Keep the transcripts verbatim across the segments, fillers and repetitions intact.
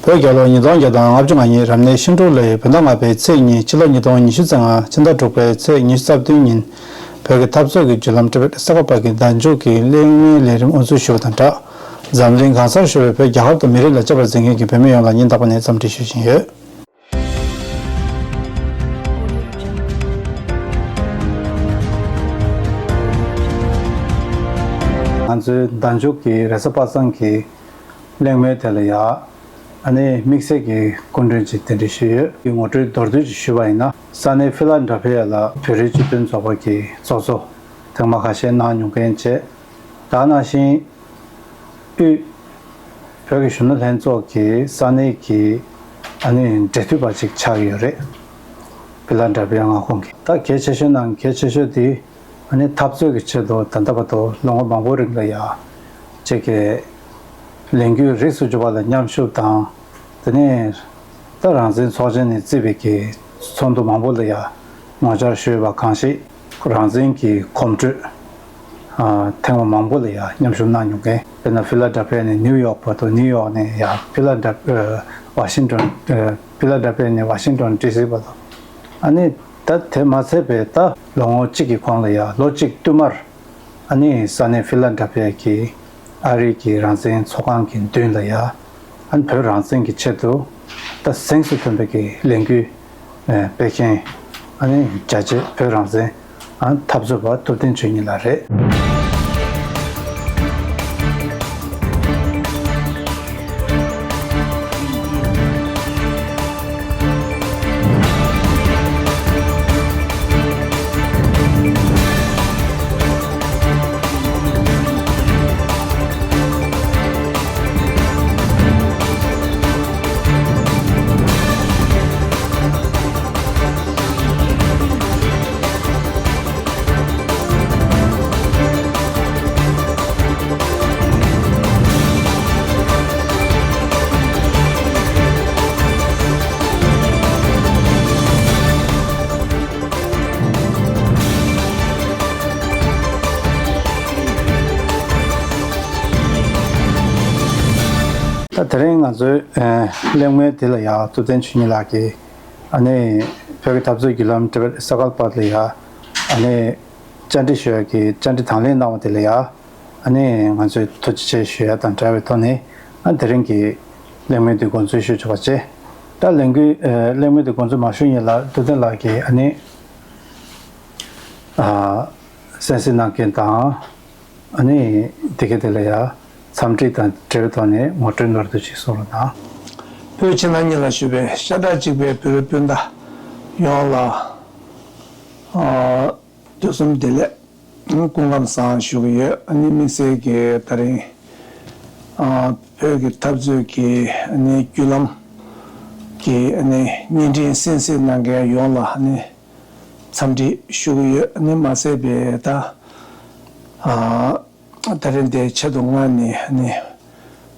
བོད་རྒྱལ་ལོ་ཉིས་སྟོང་བརྒྱ་དང་ལྔ་བཅུ་ང་གཉིས་རབ་གནས་ཤིང་འབྲུག་ལོའི་བོད་ཟླ་ལྔ་པའི་ཚེས་གཉིས། ཕྱི་ལོ་ཉིས་སྟོང་ཉི་ཤུ་རྩ་ལྔ་ཕྱི་ཟླ་དྲུག་པའི་ཚེས་ཉི་ཤུ་རྩ་བདུན་ཉིན། བོད་ཀྱི་འཐབ་རྩོད་ཀྱི་བརྒྱུད་ལམ་ཊི་བེཊ་ས་ག་པ་གི་བདག་འཇུག་གི་གླེང་མོལ་ལས་རིམ་དབུ་འཛུགས་ཞུ་བ་དང་སྦྲགས། འཛམ་གླིང་གང་སར་བཞུགས་པའི་བོད་རྒྱལ་ཁབ་དང་མི་རིགས་ལ་དཔྱད་པ་མཛད་མཁན་གྱི་བོད་མི་ཡོངས་ལ་སྙིང་ཐག་པ་ནས་འཚམས་འདྲི་ཞུ་བཞིན་ཡོད། ང་ཚོའི་བདག་འཇུག་གི་རེས་གཟའ་པ་སངས་ཀྱི་གླེང་མོལ་དེ་ལ་ཡ། ཨ་ནི་དམིགས་བསལ་གྱི་སྐུ་མགྲོན་ཅིག་གདན་འདྲེན་ཞུས་ཡོད། ངོ་སྤྲོད་མདོར་བསྡུས་ཅིག་ཞུས་པ་ཡིན་ན། ས་གནས་ཕི་ལ་ཌེལ་ཕི་ཡ་ལ་བོད་རིགས་སྤྱི་མཐུན་ཚོགས་པ་གི་ཚོགས་གཙོ་ཐེངས་མ་ཁ་ཤས་གནང་མྱོང་མཁན་བཅས། ད་ག་ནང་བཞིན་དབུས་བོད་ཀྱི་གཞོན་ནུ་ལྷན་ཚོགས་ཀྱི་ས་གནས་ཀྱི་ཨ་ནི་འབྲེལ་མཐུད་པ་ཅིག་ཆགས་ཡོད་རེད། ཕི་ལ་ཌེལ་ཕི་ཡ་མངའ་ཁོངས་ཀྱི། ད་གལ་ཆེ་ཤོས་ནང་གལ་ཆེ་ཤོས་དེ། ཨ་ནི་འཐབ་རྩོད་ཀྱི་ཆེད་དུ་ད་ལྟ་བར་དུ་ལོ་ངོ་མང་པོའི་རིང་ལ་ཡ། ཅིག་གི་ལས་འགུལ་རིས་སུ་འཇུག་པ་ལ་མཉམ་ཞུགས་དང་། དེ་ནས་ད་རང་བཙན་ཚོགས་ཆེན་ནས་བརྩིས་པའི་གི་ཚོགས་འདུ་མང་པོ་ལ་ཡ་ངོ་བཅར་ཞུས་པ་གང་ཞིག་རང་བཙན་གྱི་གོམ་བགྲོད་ཨ་ཐེངས་མ་མང་པོ་ལ་ཡ་མཉམ་ཞུགས་གནང་མྱོང་མཁན། དཔེར་ན་ཕི་ལ་ཌེལ་ཕི་ཡ་ནས་ནིའུ་ཡོག་བར་དུ། ནིའུ་ཡོག་ནས་ཡ་ཕི་ལ་ཌེལ་ཕི་ཡ། ཝ་ཤིང་ཊོན། ཕི་ལ་ཌེལ་ཕི་ཡ་ནས་ཝ་ཤིང་ཊོན་ཌི་སི་བར་དུ། ཨ་ནི་ད་དེ་མ་ཚད་པའི་ད་ལོ་ངོ་གཅིག་གི་གོང་ལ་ཡ་ལོ་གཅིག་བསྟུད་མར། ཨ་ནི་ས་གནས་ཕི་ལ་ཌེལ་ཕི་ཡ་གི་ཨ་རི་གི་རང་བཙན་ཚོགས་ཁང་གི་མདུན་ལ་ཡ། ཨ་ནི་བོད་རང་བཙན་གྱི་ཆེད་དུ་ད་གཟེངས་སུ་ཐོན་པའི་གི་ལས་འགུལ་ཨ་སྤེལ་མཁན། ཨ་ནི་རྒྱ་ཆེ་བོད་རང་བཙན་ཨ་འཐབ་རྩོད་པ་ཐུབ་བསྟན་ཆོས་ཉིད་ལགས་རེད། ད་དེ་རིང་ང་ཚོའི་ཨ་གླེང་མོལ་འདི་ལ་ཡ་ཐུབ་བསྟན་ཆོས་ཉིད་ལགས་ཀྱིས་ཨ་ནི་བོད་ཀྱི་འཐབ་རྩོད་བརྒྱུད་ལམ་ཊི་བེཊ་ས་ག་པ་ལ་ཡ་ཨ་ནི་བཅར་འདྲི་ཞུ་ཡག་གི་བཅར་འདྲི་དང་ལེན་གནང་བ་དེ་ལ་ཡ། ཨ་ནི་ང་ཚོས་ཐུགས་རྗེ་ཆེ་ཞུ་ཡ་དང་འབྲེལ་བའི་ཐོག་ནས། ཨ་དེ་རིང་གི་གླེང་མོལ་འདི་འགོ་འཛུགས་ཞུ་ཆོག་པ་བྱས། ད་ལས་འགུལ་ཨ་གླེང་མོལ་འདི་འགོ་འཛུགས་མ་ཞུ་ཉིན་ལ་ཐུབ་བསྟན་ལགས་ཀྱིས་ཨ་ནི་ཨ་གསན་གཟིགས་གནང་མཁན་དང་། ཨ་ནི་དེ་ག་དེ་ལ་ཡ་འཚམས་འདྲི་དང་འབྲེལ་བའི་ཐོག་ནས་ངོ་སྤྲོད་མདོར་བསྡུས་ཤིག་གསུང་རོགས་གནང་། བོད་ཕྱི་ནང་གཉིས་ལ་བཞུགས་པའི་ཤ་ཁྲག་གཅིག་པའི་བོད་རིགས་སྤུན་ཟླ་ཡོངས་ལ་ཨ་དུས་གསུམ་བདེ་ལེགས། སྐུ་ཁམས་བཟང་ཞུ་གི་ཡོད། ཨ་ནི་དམིགས་བསལ་གྱི་ད་རིང་ཨ་བོད་ཀྱི་འཐབ་རྩོད་ཀྱི་ཨ་ནི་བརྒྱུད་ལམ་གྱི་ཨ་ནི་བརྙན་འཕྲིན་གསན་གཟིགས་གནང་མཁན་ཡོངས་ལ་ཨ་ནི་འཚམས་འདྲི་ཞུ་གི་ཡོད། ཨ་ནི་མ་ཟད་པའི་ད་ཨ་ད་རིང་འདིའི་ཆེད་དུ་མངགས་ནས་ཨ་ནི་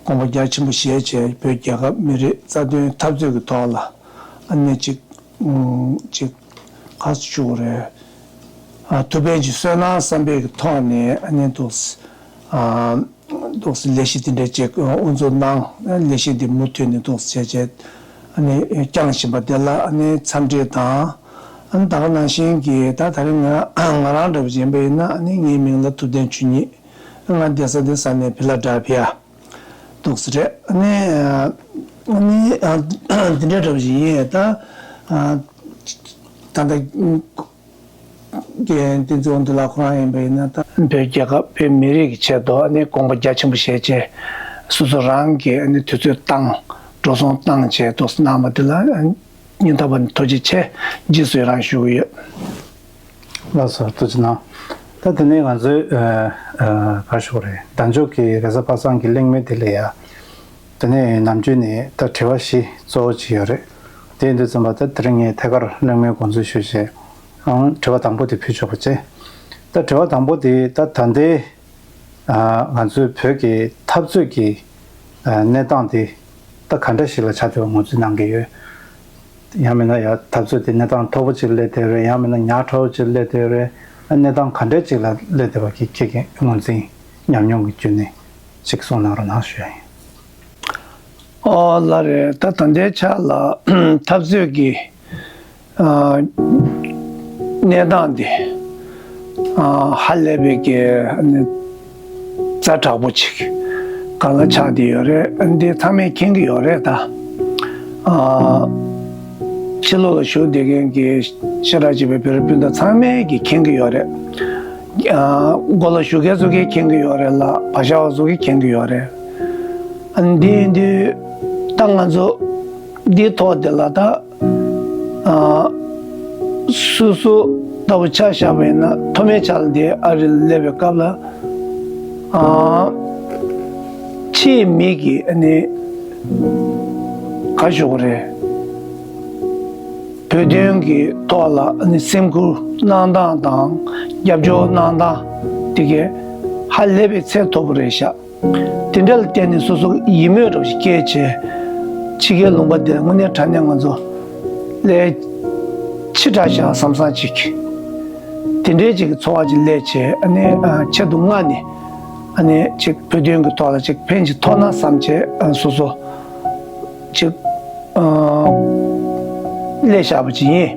དགོངས་པ་རྒྱ་ཆེན་པོ་བཞེས་བྱས། བོད་རྒྱལ་ཁབ་མི་རིགས་རྩ་དོན་འཐབ་རྩོད་ཀྱི་ཐོག་ལ་ཨ་ནི་ཅིག་ཅིག་ག་ཞུ་དགོས་རེད། ཨ་ཐུགས་ཕན་གྱི་བསོད་ནམས་བསམ་པའི་གི་ཐོག་ནས་ཨ་ནི་འདུག་ཨ་འདུག་ལས་གཞི་དེ་འདྲ་ཅིག་དབུ་འཛུགས་གནང་། ལས་གཞི་འདི་མུ་མཐུད་ནས་འདུག་བྱས་བྱས་ཨ་ནི་བསྐྱངས་བཞིན་པ་དེ་ལ་ཨ་ནི་འཚམས་འདྲི་དང་། ཨ་ནི་ད་ག་ནང་བཞིན་གྱི་ད་ད་རིང་ང་ང་རང་འདྲ་པོ་ཡིན་པ་ཡིན་ན་ཨ་ནི་ངའི་མིང་ལ་ཐུབ་བསྟན་ཆོས་ཉིད། ང་བསྡད་ས་འདི་ས་གནས་ཕི་ལ་ཌེལ་ཕི་ཡ་འདུག་སེ་རེད། ཨ་ནི་ཨ་ནི་འདི་འདྲ་འདྲ་པོ་ཞིག་ཡིན། ད་ད་ལྟ་རྒན་བསྟན་འཛིན་དབང་འདུས་ལགས་ཁོ་རང་ཡིན་པ་ཡིན་ན། ད་བོད་རྒྱལ་ཁབ་བོད་མི་རིགས་ཀྱི་ཆེད་དུ་ཨ་ནི་དགོངས་པ་རྒྱ་ཆེན་པོ་བཞེས་བྱས་སོ་སོ་རང་གི་ཨ་ནི་དུས་ཚོད་བཏང་། འགྲོ་སོང་བཏང་བྱས་འདུག་སེ་གནང་བ་འདི་ལ་སྙིང་ཐག་པ་ནས་ཐུགས་རྗེ་ཆེ། རྗེས་སུ་ཡི་རང་ཞུ་གི་ཡོད། ལགས་སོ། ཐུགས་རྗེ་གནང་། ད་དེ་ནས་ང་ཚོའི་ཨ་ཨ་ག་ཞུ་དགོས་རེད། བདག་འཇུག་གི་རེས་གཟའ་པ་སངས་ཀྱི་གླེང་མོལ་དེ་ལ་ཡ། དེ་ནས་ནམ་རྒྱུན་ནས་ད་དྲི་བ་བཞི་གཙོ་བོ་ཅིག་ཡོད་རེད། དེ་ཡིན་དུས་ཙམ་པ་ད་དེ་རིང་ངས་ཐད་ཀར་གླེང་མོལ་འགོ་འཛུགས་ཞུས་བྱས། ཨང་དྲི་བ་དང་པོ་དེ་ཕུལ་ཆོག་པ་བྱས། ད་དྲི་བ་དང་པོ་དེ་ད་ད་ལྟའི་ཨ་ང་ཚོའི་བོད་ཀྱི་འཐབ་རྩོད་ཀྱི་ཨ་གནས་སྟངས་དེ་ད་ག་འདྲ་ཞིག་ལ་ཆགས་བསྡད་པ་ངོས་འཛིན་གནང་གི་ཡོད། ཡང་མིན་ན་ཡང་འཐབ་རྩོད་དེ་གནས་སྟངས་མཐོ་པོ་ཅིག་སླེབས་བསྡད་རེད། ཡང་མིན་ན་ཉག་ཕྲ་བོ་ཅིག་སླེབས་བསྡད་རེད། ཨ་གནས་སྟངས་ག་འདྲ་ཅིག་ལ་སླེབས་བསྡད་པ་གི་ཁྱེད་ཀྱི་ངོས་འཛིན་ཉམས་མྱོང་གི་བརྒྱུད་ནས་ཅིག་གསུང་གནང་རོགས་གནང་ཞུ་ཡ་ཡིན། ཨོ་ལགས་རེད། ད་ད་ལྟའི་ཆ་ལ་འཐབ་རྩོད་ཀྱི་ཨ་གནས་སྟངས་འདི་ཨ་ཧ་ལས་པའི་གི་ཛ་དྲག་པོ་ཅིག་སྒང་ལ་ཆགས་བསྡད་ཡོད་རེད། འདི་ཚང་མས་མཁྱེན་གྱི་ཡོད་རེད། ད་ཨ་ཕྱི་ལོགས་ལ་བཞུགས་བསྡད་མཁན་གྱི་ཤ་ཁྲག་གཅིག་པའི་བོད་རིགས་སྤུན་ཟླ་ཚང་མས་ཀྱི་མཁྱེན་གྱི་ཡོད་རེད། ཨ་སྒོ་ལ་བཞུགས་མཁན་ཚོ་གིས་མཁྱེན་གྱི་ཡོད་རེད་ལ། བག་ཆགས་པ་ཚོ་གིས་མཁྱེན་གྱི་ཡོད་རེད། ཨ་འདི་ཡིན་དུས་ད་ང་ཚོ་འདིའི་ཐོག་དེ་ལ་ད་ཨ་སོ་སོ་ལྟ་བུ་ཆ་བཞག་པ་ཡིན་ན། མཐོ་དམན་ཆ་ལ་འདི་ཨ་རི་ལ་སླེབས་པའི་སྐབས་ལ་ཨ་ཕྱིའི་མི་གིས་ཨ་ནི་ག་ཞུ་དགོས་རེད། བོད་དོན་གྱི་ཐོག་ལ་ཨ་ནི་སེམས་ཁུར་གནང་སྟངས་དང་རྒྱབ་སྐྱོར་གནང་སྟངས་དེ་གས་ཧ་ལས་པའི་ཚད་མཐོ་པོ་རེད་ཤག་དེ་འདྲ་ལ་བརྟེན་ནས་སོ་སོ་ཡིད་སྨོན་འདྲ་པོ་ཞིག་སྐྱེས་བྱས། ཕྱི་རྒྱལ་ལུང་པ་འདིར་དངོས་གནས་དྲང་གནས་ང་ཚོ་སླེབས་ཕྱི་དྲགས་ཤག་བསམ་བསམ་ཅིག་དེ་འདྲའི་ཅིག་གི་ཚོར་བ་ཅིག་སླེབས་བྱས། ཨ་ནི་ཨ་ཆེད་དུ་མངགས་ནས་ཨ་ནི་ཅིག་བོད་དོན་གྱི་ཐོག་ལ་ཅིག་ཕན་ཅིག་ཐོགས་ན་བསམ་བྱས། ཨ་སོ་སོ་ཅིག་ཨ་སླེབས་བཞག་པ་ཅིག་ཡིན།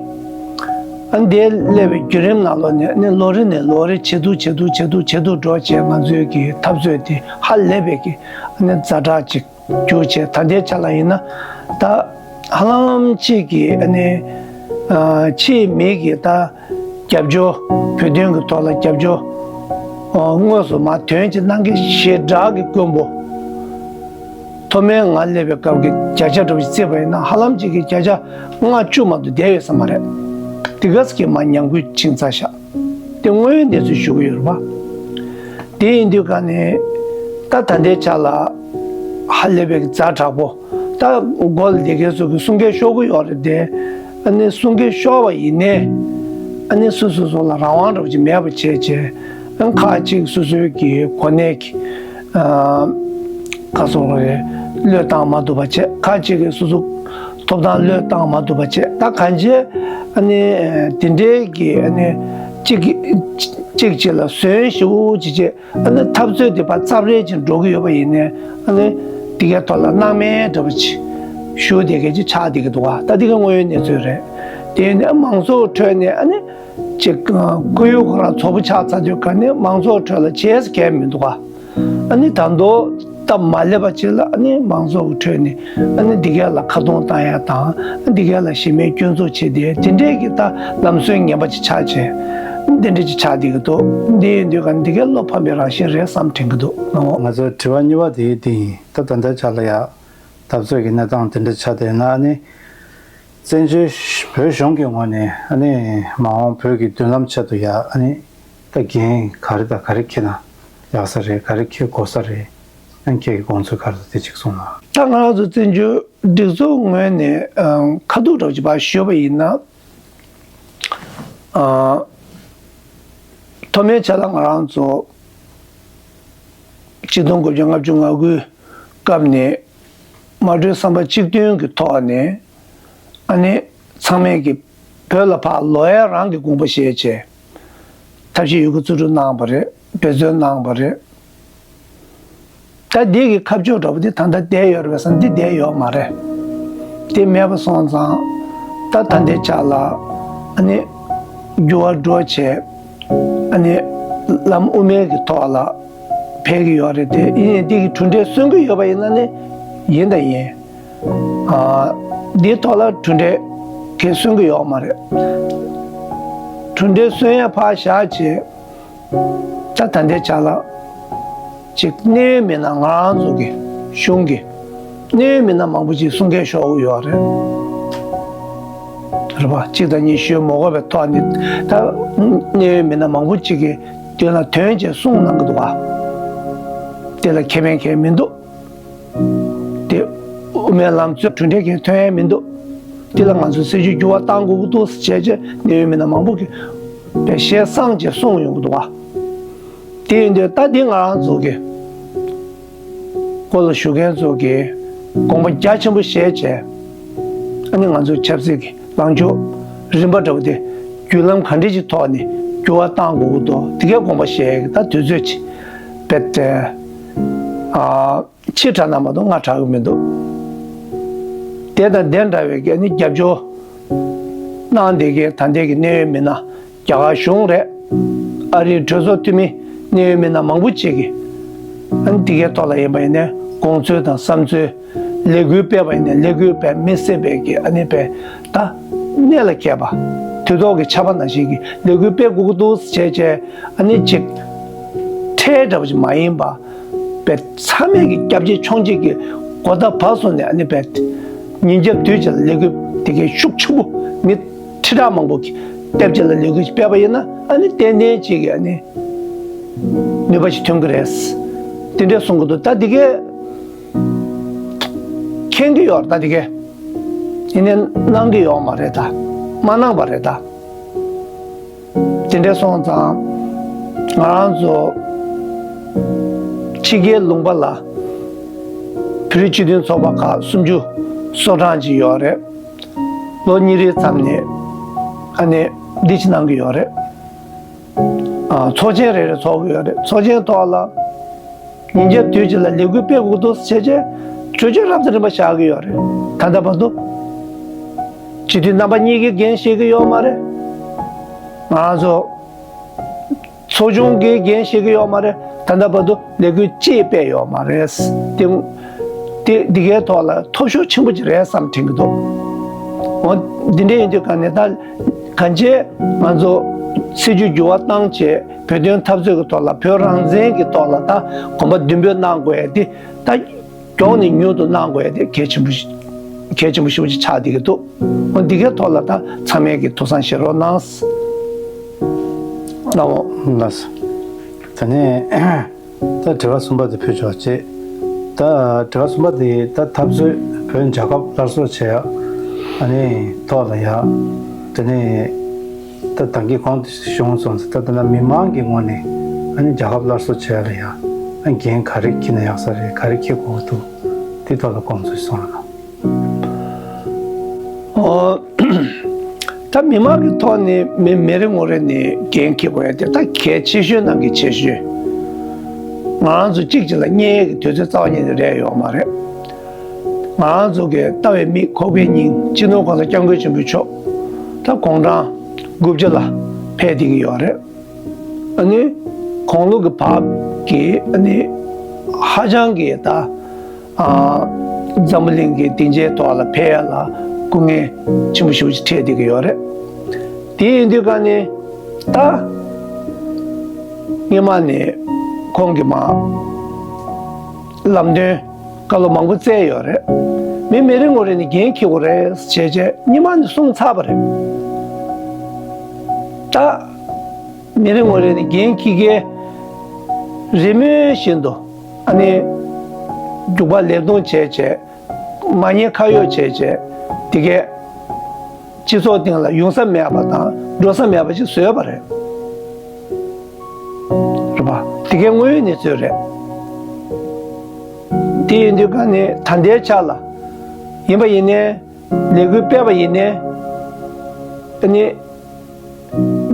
ཨ་འདིར་སླེབས་པའི་བརྒྱུད་རིམ་ནང་ལོགས་ནས་ཨ་ནི་ལོ་རེ་ནས་ལོ་རེ་ཇེ་སྡུག་ཇེ་སྡུག་ཇེ་སྡུག་ཇེ་སྡུག་འགྲོ་བྱས། ང་ཚོའི་གི་འཐབ་རྩོད་དེ་ཧ་ལས་པའི་གི་ཨ་ནི་ཛ་དྲག་ཅིག་གྱུར་བྱས། ད་ལྟའི་ཆ་ལ་ཡིན་ན་ད་ཧ་ལམ་ཅིག་གི་ཨ་ནི་ཨ་ཕྱིའི་མི་གི་ད་རྒྱབ་སྐྱོར། བོད་དོན་གྱི་ཐོག་ལ་རྒྱབ་སྐྱོར་ཨ་དངོས་སུ་མར་དོན་ཅིག་གནང་མཁན་ཞེ་དྲག་གི་དཀོན་པོ། མཐོ་དམན་ང་སླེབས་པའི་སྐབས་ཀྱི་བརྒྱ་ཆ་འདྲ་པོ་ཞིག་བརྩིས་པ་ཡིན་ན་ཧ་ལམ་ཅིག་གི་བརྒྱ་ཆ་ལྔ་བཅུ་མ་གཏོགས་བསྡད་ཡོད་ས་མ་རེད། དེ་ག་ཙམ་གྱི་མར་ཉམས་རྒུད་ཕྱིན་ཚར་ཤག་དེ་དངོས་ཡོད་གནས་ཚུལ་ཞུ་གི་ཡོད་རེད་པ། དེ་ཡིན་དུས་ག་ནས་ད་ད་ལྟའི་ཆ་ལ་ཧ་ལས་པའི་ཛ་དྲག་པོ། ད་སྒོ་ལ་བསྡད་མཁན་ཚོ་གིས་གསུང་སྐད་ཤོར་གི་ཡོད་རེད་དེ། ཨ་ནི་གསུང་སྐད་ཤོར་བ་ཡིན་ནའི་ཨ་ནི་སོ་སོ་སོ་ལ་རང་དབང་འདྲ་པོ་ཅིག་མེད་པ་བྱས་བྱས། ཨ་ཁག་ཅིག་སོ་སོའི་གི་གོ་གནས་ཀྱི་ཨ་ག་སོང་རེད། བློས་བཏང་མ་ཐུབ་པ་བྱས། ཁག་ཅིག་གིས་སོ་སོ་ཐོབ་ཐང་བློས་བཏང་མ་ཐུབ་པ་བྱས། ད་གང་བྱས་ཨ་ནི་དེ་འདྲའི་གི་ཨ་ནི་གཅིག་གིས་གཅིག་གཅིག་ལ་ཟོན་ཞེ་པོ་ཅིག་བྱས། ཨ་ནི་འཐབ་རྩོད་དེ་ཕར་རྩབ་རལ་ཅིག་འགྲོ་གི་ཡོད་པ་ཡིན་ནའི་ཨ་ནི་དེ་གའི་ཐོག་ལ་སྣང་མེད་འདྲ་པོ་ཅིག་བཞུགས་བསྡད་མཁན་ཅིག་ཆགས་བསྡད་ཀྱི་འདུག་ག་ད་དེ་ག་དངོས་ཡོད་གནས་ཚུལ་རེད། དེ་ནས་མང་ཚོགས་ཁྲོད་ནས་ཨ་ནི་ཅིག་ཁོར་ཡུག་ཁོ་རང་བཙོག་པོ་ཆགས་ཚར་དུས་ག་ནས་མང་ཚོགས་ཁྲོད་ལ་བྱས་ས་གང་ཡང་མི་འདུག་ག་ཨ་ནི་ད་དུང་སྟབས་མ་ལེགས་པ་ཅིག་ལ་ཨ་ནི་མང་ཚོགས་ཀྱི་ཁྲོད་ནས་ཨ་ནི་འདི་ག་ལ་ཁ་རྡུང་བཏང་ཡ་དང་། ཨ་འདི་ག་ལ་གཞི་མེད་སྐྱོན་འཛུགས་བྱེད་བསྡད། དེ་འདྲས་ཀྱི་ད་ལམ་སྲོལ་ངན་པ་ཅིག་ཆགས་བྱས། ཨ་འདི་འདྲས་ཅིག་ཆགས་བསྡད་ཀྱི་འདུག་འདི་ཡིན་དུས་ག་འདི་ག་བློ་ཕམ་པའི་རང་བཞིན་རེད་བསམ་དྲན་གྱི་འདུག་ང་ཚོའི་དྲི་བ་གཉིས་པ་དེ་འདི་ཡིན། ད་ད་ལྟའི་ཆ་ལ་ཡ་འཐབ་རྩོད་ཀྱི་གནས་སྟངས་དེ་འདྲ་ཆགས་བསྡད་ན། ཨ་ནི་བཙན་བྱོལ་བོད་གཞུང་གི་ངོས་ནས་ཨ་ནི་མ་འོངས་བོད་ཀྱི་མདུན་ལམ་ཆེད་དུ་ཡ་ཨ་ནི་ད་འགན་ག་རེ་དང་ག་རེ་འཁྱེར་ན་ཡག་ས་རེད། ག་རེ་འཁྱེར་དགོས་ས་རེད། ཨ་ནི་ཁྱེད་ཀྱི་དགོངས་ཚུལ་ག་རེ་འདུག་དེ་གཅིག་གསུངས་ན། ད་ང་རང་ཚོ་བཙན་བྱོལ་སྒྲིག་འཛུགས་ངོས་ནས་ཨ་ཁ་ཐུག་འདྲ་པོ་ཅིག་ཕར་ཞུས་པ་ཡིན་ན། ཨ་མཐོ་དམན་ཆ་ལ་ང་རང་ཚོ་ཆིག་སྟོང་དགུ་བརྒྱ་ལྔ་བཅུ་ང་དགུའི་སྐབས་ནས་མ་གྲོས་བསམ་པ་གཅིག་མཐུན་གྱི་ཐོག་ནས་ཨ་ནི་ཚང་མས་ཀྱི་བོད་ལ་ཕར་ལོག་ཡ་རང་གི་དགོངས་པ་བཞེས་བྱས། ཐབས་ཤེས་ཡོད་རྒུ་རྩིས་སྤྲོད་གནང་བ་རེད། འབད་བརྩོན་གནང་བ་རེད། ད་འདི་གི་ཁ་ཕྱོགས་འདྲ་པོ་འདི་ད་ལྟ་བསྡད་ཡོད་རེད་པས་སམ། འདི་བསྡད་ཡོད་མ་རེད། དེ་མེད་པ་སོང་ཙང་ད་ད་ལྟའི་ཆ་ལ་ཨ་ནི་འགྱུར་བ་འགྲོ་བྱས། ཨ་ནི་ལམ་དབུ་མའི་གི་ཐོག་ལ་ཕེབས་ཀྱི་ཡོད་རེད་དེ། ཡིན་ནའི་འདི་གི་གྲུབ་འབྲས་སོན་གྱི་ཡོད་པ་ཡིན་ན་ནི་ཡིན་དང་ཡིན། ཨ་འདིའི་ཐོག་ལ་གྲུབ་འབྲས་གས་སོན་གྱི་ཡོད་མ་རེད། གྲུབ་འབྲས་སོན་ཡ་ཕར་བཞག་བྱས། ད་ད་ལྟའི་ཆ་ལ་ཅིག་གནད་ཡོད་མི་སྣ་ང་རང་ཚོ་གི་གཞུང་གི་གནད་ཡོད་མི་སྣ་མང་པོ་ཅིག་གསུང་སྐད་ཤོར་གྱི་ཡོད་རེད། རེད་པ། གཅིག་དང་གཉིས་ཞུས་མ་དགོས་པའི་ཐོག་ནས་ད་གནད་ཡོད་མི་སྣ་མང་པོ་ཅིག་གིས་དོན་ལ་དོན་བྱས་གསུངས་གནང་གི་འདུག་ག་དེ་ལ་ཁེ་ཕན་གང་ཡང་མི་འདུག་དེ་དབུ་མའི་ལམ་རྩོད་གྲུབ་འབྲས་ཀྱི་ཐོན་ཡ་མི་འདུག་དེ་ལ་ང་ཚོས་སྲིད་བྱུས་འགྱུར་བ་གཏང་དགོས་ཀྱི་འདུག་ཟེར་བྱས་བྱས་གནད་ཡོད་མི་སྣ་མང་པོ་གིས་དཔེ་ཞལ་གསངས་བྱས་གསུངས་ཡོང་གི་འདུག་ག་དེ་ཡིན་དུས་ད་འདི་ང་རང་ཚོ་གི་སྒོ་ལ་བཞུགས་མཁན་ཚོ་གིས་དགོངས་པ་རྒྱ་ཆེན་པོ་བཞེས་བྱས། ཨ་ནི་ང་ཚོའི་ཆབ་སྲིད་ཀྱི་ལངས་ཕྱོགས་རིམ་པ་འདྲ་བོ་དེ་བརྒྱུད་ལམ་ག་འདྲ་ཞིག་ཐོག་ནས་འགྱུར་བ་གཏང་དགོས་ཀྱི་འདུག་དེ་གའི་དགོངས་པ་བཞེས་ཀྱི་ད་དུས་ཚོད་ཅིག་དཔེ་དེ་ཨ། ཕྱི་དྲགས་ན་མ་གཏོགས་སྔ་དྲགས་ཀྱི་མི་འདུག་དེ་དང་དེ་འདྲ་བའི་གི་ཨ་ནི་རྒྱབ་སྐྱོར་གནང་བསྡད་མཁན་ད་ལྟའི་གི་གནད་ཡོད་མི་སྣ་རྒྱ་གར་གཞུང་རེད། ཨ་རིའི་གྲོས་ཚོགས་འཐུས་མི་གནད་ཡོད་མི་སྣ་མང་པོ་ཅིག་གིས་ཨ་ནི་དེ་གའི་ཐོག་ལ་ཡིན་པ་ཡིན་ནའི་དགོངས་ཚུལ་དང་བསམ་ཚུལ། ལས་འགུལ་སྤེལ་བ་ཡིན་ནའི་ལས་འགུལ་སྤེལ་མི་སྲིད་པའི་གི་ཨ་ནི་པའི་ད་གནད་ལ་འཁེལ་པ། དུས་ཐོག་གི་ཆར་པ་ནང་བཞིན་གྱི་ལས་འགུལ་སྤེལ་དགོས་ཀྱི་འདུག་ཟེར་བྱས་བྱས་ཨ་ནི་ཅིག་ཁྲལ་འདྲ་བོ་ཅིག་མ་ཡིན་པ། པའི་ཚང་མས་ཀྱི་སྐྱབས་རྗེ་ཆོས་རྗེ་གི་གོ་བརྡ་བབས་སོང་ནས་ཨ་ནི་པའི་ཉིན་རྒྱབ་དུས་ཀྱི་ལས་འགུལ་དེ་གའི་ཤུགས་ཆེན་པོ་མི་ཁྲི་ཕྲག་མང་པོ་གི་སྟབས་ཀྱི་ལ་ལས་འགུལ་ཅིག་སྤེལ་བ་ཡིན་ན་ཨ་ནི་ཏན་ཏན་ཅིག་གི་ཨ་ནི་ནུས་པ་ཞིག་ཐོན་གི་རེད། དེ་འདྲས་གསུང་གི་འདུག་ད་དེ་གའི་མཁྱེན་གི་ཡོད་རེད། ད་དེ་གའི་ཡིན་ནའི་གནང་གི་ཡོད་མ་རེད། ད་མ་གནང་པ་རེད། ད། དེ་འདྲ་སོང་ཙང་ང་རང་ཚོ་ཕྱི་རྒྱལ་ལུང་པ་ལ་བོད་རིགས་སྤྱི་མཐུན་ཚོགས་པ་ཁག་སུམ་ཅུ་སོ་གྲངས་ཅིག་ཡོད་རེད། ལོ་གཉིས་རེའི་མཚམས་ནས་ཨ་ནི་འདི་ཅིག་གནང་གི་ཡོད་རེད། ཨ་ཚོགས་ཆེན་རེ་རེ་ཚོགས་ཀྱི་ཡོད་རེད། ཚོགས་ཆེན་ཐོག་ལ། ཉིན་རྒྱབ་དུས་གཅིག་ལ་ལས་འགུལ་སྤེལ་དགོས་འདུག་ཟེར་བྱས་གྲོས་ཆོད་རབ་དང་རིམ་པ་བཞག་གི་ཡོད་རེད། ད་ལྟ་བར་དུ་སྤྱི་འཐུས་རྣམ་པ་གཉིས་ཀྱིས་འགན་བཞེས་ཀྱི་ཡོད་མ་རེད། ང་རང་ཚོ་ཚོགས་ཆུང་གིས་འགན་བཞེས་ཀྱི་ཡོད་མ་རེད། ད་ལྟ་བར་དུ་ལས་འགུལ་གཅིག་སྤེལ་ཡོད་མ་རེད། དེ་དེ་དེ་གའི་ཐོག་ལ་ཐོབ་ཤོར་ཆེན་པོ་ཅིག་རེད་བསམ་དྲན་གྱི་འདུག་འོ་འདི་འདྲ་ཡིན་དུས་ག་ནས་ད། གང་ཅི་ང་ཚོ་སྲིད་ཇུས་འགྱུར་བ་བཏང་བྱས་བོད་དོན་འཐབ་རྩོད་ཀྱི་ཐོག་ལ་བོད་རང་བཙན་གྱི་ཐོག་ལ་ད་གོམ་པ་མདུན་སྤོས་གནང་དགོས་ཡ་དེ་ད་མགྱོགས་ནས་མྱུར་དུ་གནང་དགོས་ཡ་དེ་གལ་ཆེན་པོ་ཞིག་གལ་ཆེན་པོ་ཞེ་པོ་ཅིག་ཆགས་བསྡད་ཀྱི་འདུག་འོ་འདི་གའི་ཐོག་ལ་ད་ཚང་མས་ཀྱི་ཐུགས་བསམ་བཞེས་རོགས་གནང་། ལགས་འོ། ལགས་སོ། ད་ནས། ད་དྲི་བ་གསུམ་པ་དེ་ཕུལ་ཆོག་ཅེས། ད་དྲི་བ་གསུམ་པ་དེ་ད་འཐབ་རྩོད་བོད་རྒྱལ་ཁབ་སླར་གསོ་བྱེད་ཡག་ཨ་ནི་ཐོག་ལ་ཡ། དེ་ནས་ད་ད་གིན་གོང་དུ་ཞུས་སོང་ཙང་ད་ད་ལྟ་མི་མང་གི་ངོས་ནས་ཨ་ནི་རྒྱལ་ཁབ་སླར་གསོ་བྱེད་ཡག་ལ་ཡ་ཨ་འགན་ག་རེ་འཁྱེར་ན་ཡག་ས་རེད། ག་རེ་འཁྱེར་དགོས་འདུག་དེ་ཐོག་ལ་དགོངས་ཚུལ་གསུངས་རོགས་གནང་། ཨོ། ད་མི་མང་གི་ཐོག་ནས་མི་མི་རེ་ངོ་རེ་ནས་འགན་འཁྱེར་དགོས་ཡ་དེ་ད་གལ་ཆེ་ཤོས་ནང་གི་ཆེ་ཤོས། ང་རང་ཚོ་གཅིག་གཅིག་ལ་བརྙས་ཡས་ཀྱི་དུས་ཚོད་རྩ་བ་ཉིད་ནས་རག་ཡོད་མ་རེད། ང་རང་ཚོ་གི་ལྟ་བའི་མིག་ཁོག་པའི་སྙིང་སྤྱི་ནོར་༸གོང་ས་༸སྐྱབས་མགོན་ཆེན་པོ་མཆོག་ད་དགུང་གྲངས་དགུ་བཅུ་ལ་ཕེབས་བསྡད་ཀྱི་ཡོད་རེད། ཨ་ནི་དགུང་ལོ་གི་བར་གྱི་ཨ་ནི་ཧ་ཅང་གི་ད་ཨ་འཛམ་བུ་གླིང་གི་སྡིངས་ཆའི་ཐོག་ལ་ཕེབས་ཡ་ལ་སྐུ་ངལ་ཆེན་པོ་ཞེ་པོ་ཅིག་འཕྲད་བསྡད་ཀྱི་ཡོད་རེད། དེ་ཡིན་དུས་ཀ་ནི་ད་སྔོན་མ་ནས་ཁོང་གིས་མ་ལམ་སྟོན་བཀའ་སློབ་མང་པོ་བསྩལ་ཡོད་རེད། མི་མི་རེ་ངོ་རེ་ནས་འགན་འཁྱེར་དགོས་རེད་ཟེར་བྱས་བྱས་སྔོན་མ་ནས་གསུངས་ཚར་བ་རེད། ད། མི་རེ་ངོ་རེ་ནས་འགན་འཁྱེར་མཁན་རེས་མོས་བཞིན་དུ་ཨ་ནི་རྒྱུག་པ་ལེབ་རྡུང་བྱས་བྱས་མ་ཉེས་ཁ་གཡོགས་བྱས་བྱས་དེ་གས་སྤྱི་ཚོགས་སྟེང་ལ་ཡོང་ས་མེད་པ་དང་འགྲོ་ས་མེད་པ་ཅིག་བཟོས་པ་རེད། རེད་པ། དེ་གས་དངོས་ཡོད་གནས་ཚུལ་རེད། དེ་ཡིན་དུས་ཀ་ནས་ད་ལྟའི་ཆ་ལ་ཡིན་པ་ཡིན་ནའི་ལས་འགུལ་སྤེལ་བ་ཡིན་ནའི་ཨ་ནི།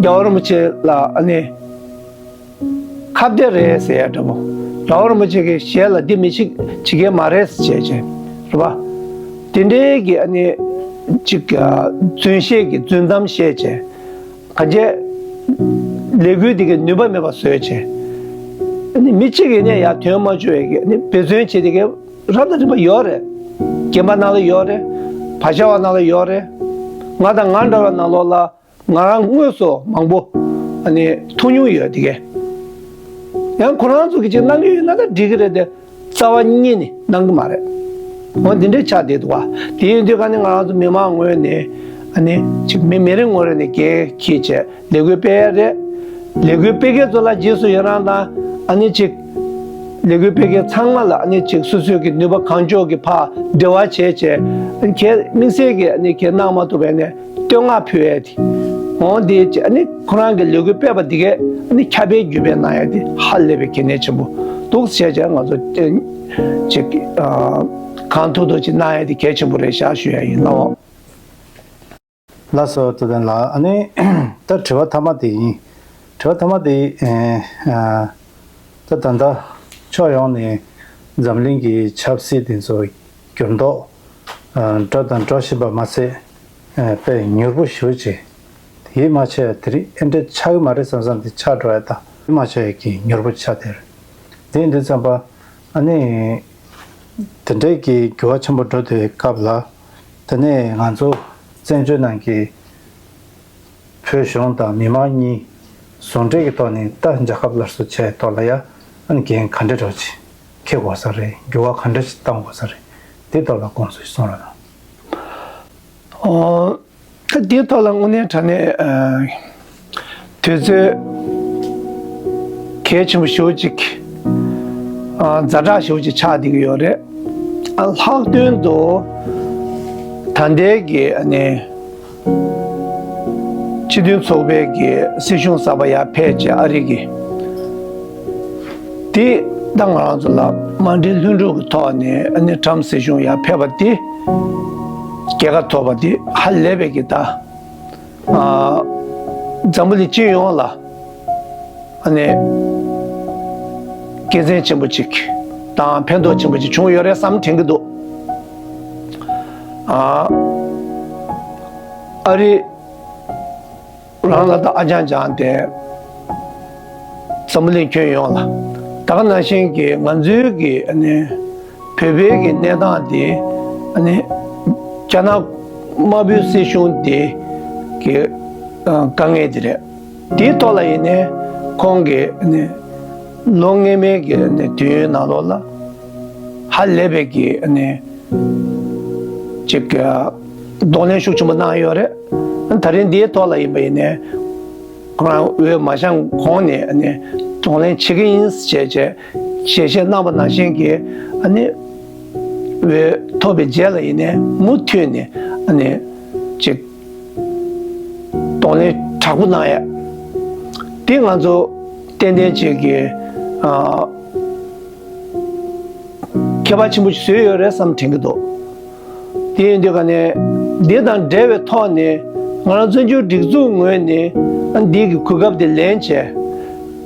རྒྱལ་བ་རིན་པོ་ཆེ་ལ་ཨ་ནི་ཁ་གཏད་རེད་ཟེར་ཡ་འདྲ་པོ། རྒྱལ་བ་རིན་པོ་ཆེ་གི་ཞལ་ལ་འདི་མི་ཤིག་བྱེད་མཁན་མ་རེད་ཟེར་བྱས་བྱས་རེད་པ། དེ་འདྲའི་གི་ཨ་ནི་ཅིག་རྫུན་བཤད་ཀྱི་རྫུན་གཏམ་བཤད་བྱས། ག་རེ་ལས་འགུལ་དེ་གི་ནུས་པ་མེད་པ་བཟོས་བྱས། ཨ་ནི་མི་གཅིག་ཡིན་ནའི་ཡར་ཐོན་མ་བཅུག་ཡ་གི་ཨ་ནི་འབད་བརྩོན་བྱེད་དེ་གི་རབ་དང་རིམ་པ་ཡོད་རེད། རྒན་པ་ནང་ལ་ཡོད་རེད། བག་ཆགས་པ་ནང་ལ་ཡོད་རེད། ང་དང་ང་འདྲ་བ་ནང་ལོགས་ལ། ང་རང་དངོས་སུ་མང་པོ་ཨ་ནི་ཐུག་མྱོང་ཡོད་དེ་གས། ཡང་ཁོ་རང་ཚོ་གི་ཅིག་གནང་གི་ཡོད་ན་ད་འགྲིག་གི་རེད་དེ་རྩ་བ་ཉིད་ནས་གནང་གི་མ་རེད། འོ་འདི་འདྲའི་ཆགས་བསྡད་འདུག་བ། དེ་ཡིན་དུས་ཀ་ནི་ང་རང་ཚོ་མི་མང་ངོས་ནས་ཨ་ནི་ཅིག་མི་མི་རེ་ངོ་རེ་ནས་འགན་འཁྱེར་བྱས་ལས་འགུལ་སྤེལ་ཡ་རེད། ལས་འགུལ་སྤེལ་མཁན་ཚོ་ལ་རྗེས་སུ་ཡི་རང་དང་ཨ་ནི་ཅིག་ལས་འགུལ་སྤེལ་མཁན་ཚང་མ་ལ་ཨ་ནི་ཅིག་སོ་སོའི་གི་ནུས་པ་གང་ལྕོགས་ཀྱིས་ཕར་འབྲེལ་བ་བྱས་བྱས་ཁྱེད་དམིགས་བསལ་གྱི་ཨ་ནི་ཁྱེད་གནང་མ་ཐུབ་པ་ནས། བསྟོད་བསྔགས་ཕུལ་ཡས་དེ། འོང་དེ་ཨ་ནི་ཁོ་རང་གི་ལས་འགུལ་སྤེལ་བ་འདི་གས་ཨ་ནི་ཁྱབ་སྤེལ་བརྒྱུད་སྤེལ་གནང་ཡས་དེ་ཧ་ལས་པའི་གལ་གནད་ཆེན་པོ་འདུག་ཟེར་བྱས་ང་ཚོ་ཅིག་གང་ཐུབ་ཐུབ་ཅིག་གནང་ཡས་དེ་གལ་ཆེན་པོ་རེད་ཤག་ཞུ་ཡས་ཡིན་ལགས། ལགས་སོ། ཐུབ་བསྟན་ལགས། ཨ་ནི་ད་དྲི་བ་མཐའ་མ་དེ་ཡིན། དྲི་བ་མཐའ་མ་དེ་ད་ད་ལྟ་ཕྱོགས་ཡོངས་ནས་འཛམ་གླིང་གི་ཆབ་སྲིད་དེ་ཚོ་འགྱུར་ལྡོག་འགྲོ་དང་འགྲོ་བཞིན་པ་མ་ཟད། དཔེ་མྱུར་པོ་ཞེ་པོ་ཅིག་དེའི་མ་ཆད་དེ་རིང་ཨེ་འདྲ་ཆགས་ཀྱི་མ་རེད་བསམ་བསམ་དེ་ཆགས་འགྲོ་ཡ་ད་དེ་མ་ཆད་ཀྱི་མྱུར་པོ་ཆགས་དེ་རེད། དེ་འདི་ཙམ་པ་ཨ་ནི་དེ་འདྲའི་གི་འགྱུར་བ་ཆེན་པོ་འགྲོ་བསྡད་པའི་སྐབས་ལ། དེ་ནས་ང་ཚོ་བཙན་བྱོལ་ནང་གི་བོད་གཞུང་དང་མི་མང་གཉིས་ཟུང་འབྲེལ་གྱི་ཐོག་ནས་ད་རྒྱལ་ཁབ་སླར་གསོ་བྱས་ཐོག་ལ་ཡ་ཨ་ནི་འགན་ག་འདྲ་འདྲ་ཅིག་འཁྱེར་དགོས་ས་རེད། འགྱུར་བ་ག་འདྲ་ཞིག་གཏང་དགོས་ས་རེད། དེ་ཐོག་ལ་དགོངས་ཚུལ་གསུང་རོགས་གནང་། ཨོ། ད་འདིའི་ཐོག་ལ་དངོས་གནས་དྲང་གནས་ཨ། དུས་ཚོད་གལ་ཆེན་པོ་ཞེ་པོ་ཅིག་ཨ། ཛ་དྲག་ཞེ་པོ་ཅིག་ཆགས་བསྡད་ཀྱི་ཡོད་རེད། ཨ། ལྷག་དོན་དུ་ད་ལྟའི་གི་ཨ་ནི་སྤྱི་མཐུན་ཚོགས་པའི་གི་སྲིད་གཞུང་གསར་པ་ཡར་ཕེབས་བྱས་ཨ་རི་གི་དེ་ད་ང་རང་ཚོ་ལ་མ་འགྲིག་ལྷུན་གྲུབ་ཀྱི་ཐོག་ནས་ཨ་ནི་ཊམ་སྲིད་གཞུང་ཡར་ཕེབས་པ་དེ་རྒྱལ་ཁ་ཐོབ་པ་དེ་ཧ་ལས་པའི་གི་ད། ཨ། འཛམ་བུ་གླིང་སྤྱི་ཡོངས་ལ་ཨ་ནི་དགེ་མཚན་ཆེན་པོ་ཅིག་དང་ཕན་ཐོགས་ཆེན་པོ་ཅིག་བྱུང་ཡོད་རེད་བསམ་དྲན་གྱི་འདུག་ཨ། ཨ་རི་རང་ལ་ད་ཨ་ཅང་ཅང་དེ་འཛམ་བུ་གླིང་ཁྱོན་ཡོངས་ལ་ད་ག་ནང་བཞིན་གྱི་ང་ཚོའི་གི་ཨ་ནི། བོད་པའི་གི་གནས་སྟངས་དེ་ཨ་ནི་རྒྱ་ནག་དམར་པོའི་སྲིད་གཞུང་དེ་གི་ཨ་དཀའ་ངལ་དེ་རེད། དེའི་ཐོག་ལ་ཡིན་ནའི་ཁོང་གི་ཨ་ནི་ལོ་སྔོན་མའི་གི་ཨ་ནི་དུས་ཡུན་ནང་ལོགས་ལ་ཧ་ལས་པའི་གི་ཨ་ནི་ཅིག་གདོང་ལེན་ཤུགས་ཆེན་པོ་གནང་ཡོད་རེད། ད་རིང་འདིའི་ཐོག་ལ་ཡིན་པ་ཡིན་ནའི་ཁོ་རང་འོས་མ་བཞེངས་གོང་ནས་ཨ་ནི་གདོང་ལེན་བྱེད་ཀྱི་ཡིན་ཞེས་བྱས། ཞལ་བཞེས་གནང་བ་ནང་བཞིན་གྱི་ཨ་ནི་འོས་ཐོབ་པའི་རྗེས་ལ་ཡིན་ནའི་མུ་མཐུད་ནས་ཨ་ནི་ཅིག་གདོང་ལེན་དྲག་པོ་གནང་ཡ་དེ་ང་ཚོ་ཏན་ཏན་ཅིག་གི་ཨ་ཁྱད་པར་ཆེན་པོ་ཞིག་བཟོས་ཡོད་རེད་བསམ་དྲན་གྱི་འདུག་དེ་ཡིན་དུས་ཀ་ནས་འདི་དང་འབྲེལ་བའི་ཐོག་ནས་ང་རང་བཙན་བྱོལ་སྒྲིག་འཛུགས་ངོས་ནས་ཨ་འདི་གི་གོ་སྐབས་དེ་ལེན་བྱས།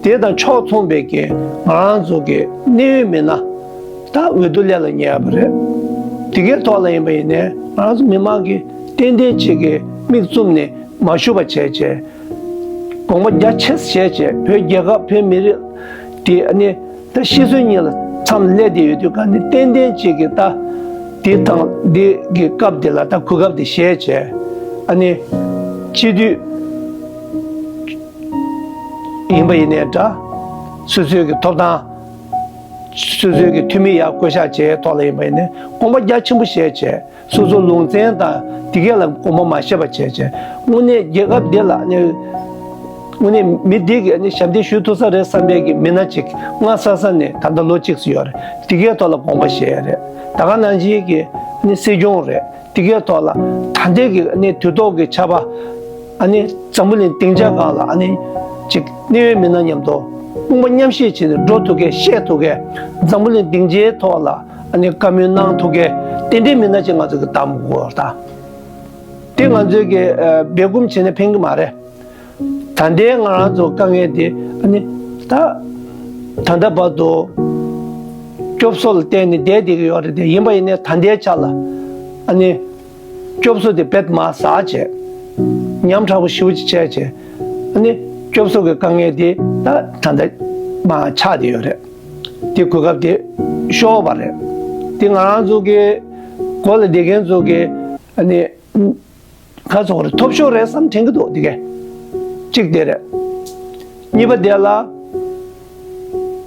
དེ་དང་ཕྱོགས་མཚུངས་པའི་གི་ང་རང་ཚོ་གི་གནད་ཡོད་མི་སྣ་ད་འོས་བསྡུ་ལས་ལ་ཉེ་བ་རེད། དེ་གའི་ཐོག་ལ་ཡིན་པ་ཡིན་ནའི་ང་རང་ཚོ་མི་མང་གི་ཏན་ཏན་ཅིག་གི་མིག་བཙུམ་ནས་མ་བཞུགས་པ་བྱས་བྱས། དགོངས་པ་རྒྱ་ཆེ་བྱས་བྱས་བོད་རྒྱལ་ཁབ་བོད་མི་རིགས་དེ་ཨ་ནི། ད་ཤི་གསོན་གཉིས་ལ་མཚམས་སླེབས་བསྡད་ཡོད་དུས་ཀ་ནི་ཏན་ཏན་ཅིག་གི་ད་འདི་དང་འདི་གི་སྐབས་འདི་ལ་ད་གོ་སྐབས་འདི་བཞེས་བྱས་ཨ་ནི་སྤྱི་འཐུས་ཡིན་པ་ཡིན་ནའི་འདྲ། སོ་སོའི་གི་ཐོབ་ཐང་སོ་སོའི་གི་འཐུས་མི་ཡར་བསྐོ་བཞག་བྱས་ཐོག་ལ་ཡིན་པ་ཡིན་ནའི་དགོངས་པ་རྒྱ་ཆེན་པོ་བཞེས་བྱས། སོ་སོ་ལུང་ཚན་དང་དེ་གས་ལ་དགོངས་པ་མ་བཞེས་པ་བྱས་བྱས་དངོས་གནས་རྒྱལ་ཁབ་འདི་ལ་ནི་དངོས་གནས་མི་འདི་གས་ནི་ཞབས་འདེགས་ཞུ་ཐུབ་ས་རེད་བསམ་པའི་གི་མི་སྣ་ཅིག་སྔ་ས་ས་ནས་ད་ལྟ་ལོ་གཅིག་སུ་ཡོད་རེད། དེ་གས་ཐོག་ལ་དགོངས་པ་བཞེས་ཡ་རེད། ད་ག་ནང་བཞིན་གི་ནི་སྲིད་སྐྱོང་རེད། དེ་གས་ཐོག་ལ་ད་ལྟའི་གི་ནི་དུས་ཐོག་གི་ཆར་པ་ཨ་ནི་འཛམ་བུ་གླིང་སྡིངས་ཆ་སྒང་ལ་ཨ་ནི་ཅིག་གནད་ཡོད་མི་སྣ་མཉམ་དུ་དཔུང་པ་མཉམ་གཤིབ་བྱས་ནས་འགྲོ་ཐུབ་མཁན་བཤད་ཐུབ་མཁན་འཛམ་བུ་གླིང་སྡིངས་ཆའི་ཐོག་ལ་ཨ་ནི་བཀའ་མོལ་གནང་ཐུབ་མཁན་དེ་འདྲའི་མི་སྣ་ཅིག་ང་ཚོ་གི་གདམ་དགོས་ད། དེ་ང་ཚོའི་གི་ཨ་འབད་སྒོམ་བྱས་ནས་ཕན་གི་མ་རེད། ད་ལྟའི་ང་རང་ཚོ་དཀའ་ངལ་དེ་ཨ་ནི་ད་ད་ལྟ་བར་དུ་སྐྱོབ་གསོ་ལ་བརྟེན་ནས་བསྡད་བསྡད་ཀྱི་ཡོད་རེད། དེ་ཡིན་པ་ཡིན་ནའི་ད་ལྟའི་ཆ་ལ་ཨ་ནི། སྐྱོབ་གསོ་དེ་བེད་མ་ཟ་བྱས། ཉམ་ཕྲ་པོ་ཞེ་པོ་ཅིག་བྱས་བྱས། ཨ་ནི་སྐྱོབ་གསོ་གི་དཀའ་ངལ་དེ་ད་ད་ལྟ་མ་ཆགས་བསྡད་ཡོད་རེད། དེ་གོ་སྐབས་དེ་ཤོར་བ་རེད། དེ་ང་རང་ཚོ་གི་འགོ་ལ་བསྡད་མཁན་ཚོ་གི་ཨ་ནི་ག་ཚོད་རེད་ཐོབ་ཤོར་རེད་བསམ་དྲན་གྱི་འདུག་དེ་གས་གཅིག་དེ་རེད། གཉིས་པ་དེ་ལ།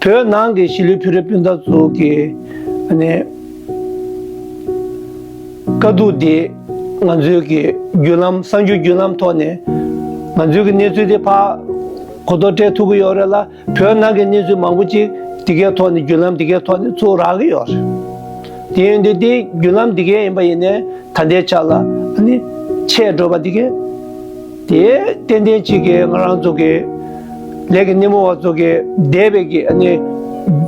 བོད་ནང་གི་གཞིས་ལུས་བོད་རིགས་སྤུན་ཟླ་ཚོ་གི་ཨ་ནི་དཀའ་སྡུག་འདི་ང་ཚོའི་གི་བརྒྱུད་ལམ་གསར་འགྱུར་བརྒྱུད་ལམ་ཐོག་ནས་ང་ཚོའི་གི་གནས་ཚུལ་དེ་ཕར་གོ་རྟོགས་སྤྲད་ཐུབ་ཀྱི་ཡོད་རེད་ལ། བོད་ནང་གི་གནས་ཚུལ་མང་པོ་ཅིག་འདི་གའི་ཐོག་ནས་བརྒྱུད་ལམ་འདི་གའི་ཐོག་ནས་ཚུར་རག་གི་ཡོད་རེད། དེ་ཡིན་དུས་དེ་བརྒྱུད་ལམ་འདི་གའི་ཡིན་པ་ཡིན་ནའི་ད་ལྟའི་ཆ་ལ་ཨ་ནི་ཆད་འགྲོ་བ་འདི་གའི། དེ་ཏན་ཏན་གཅིག་གིས་ང་རང་ཚོ་གི་ལས་ཀྱི་སྣེ་མོ་བ་ཚོ་གི་འདས་པའི་གི་ཨ་ནི་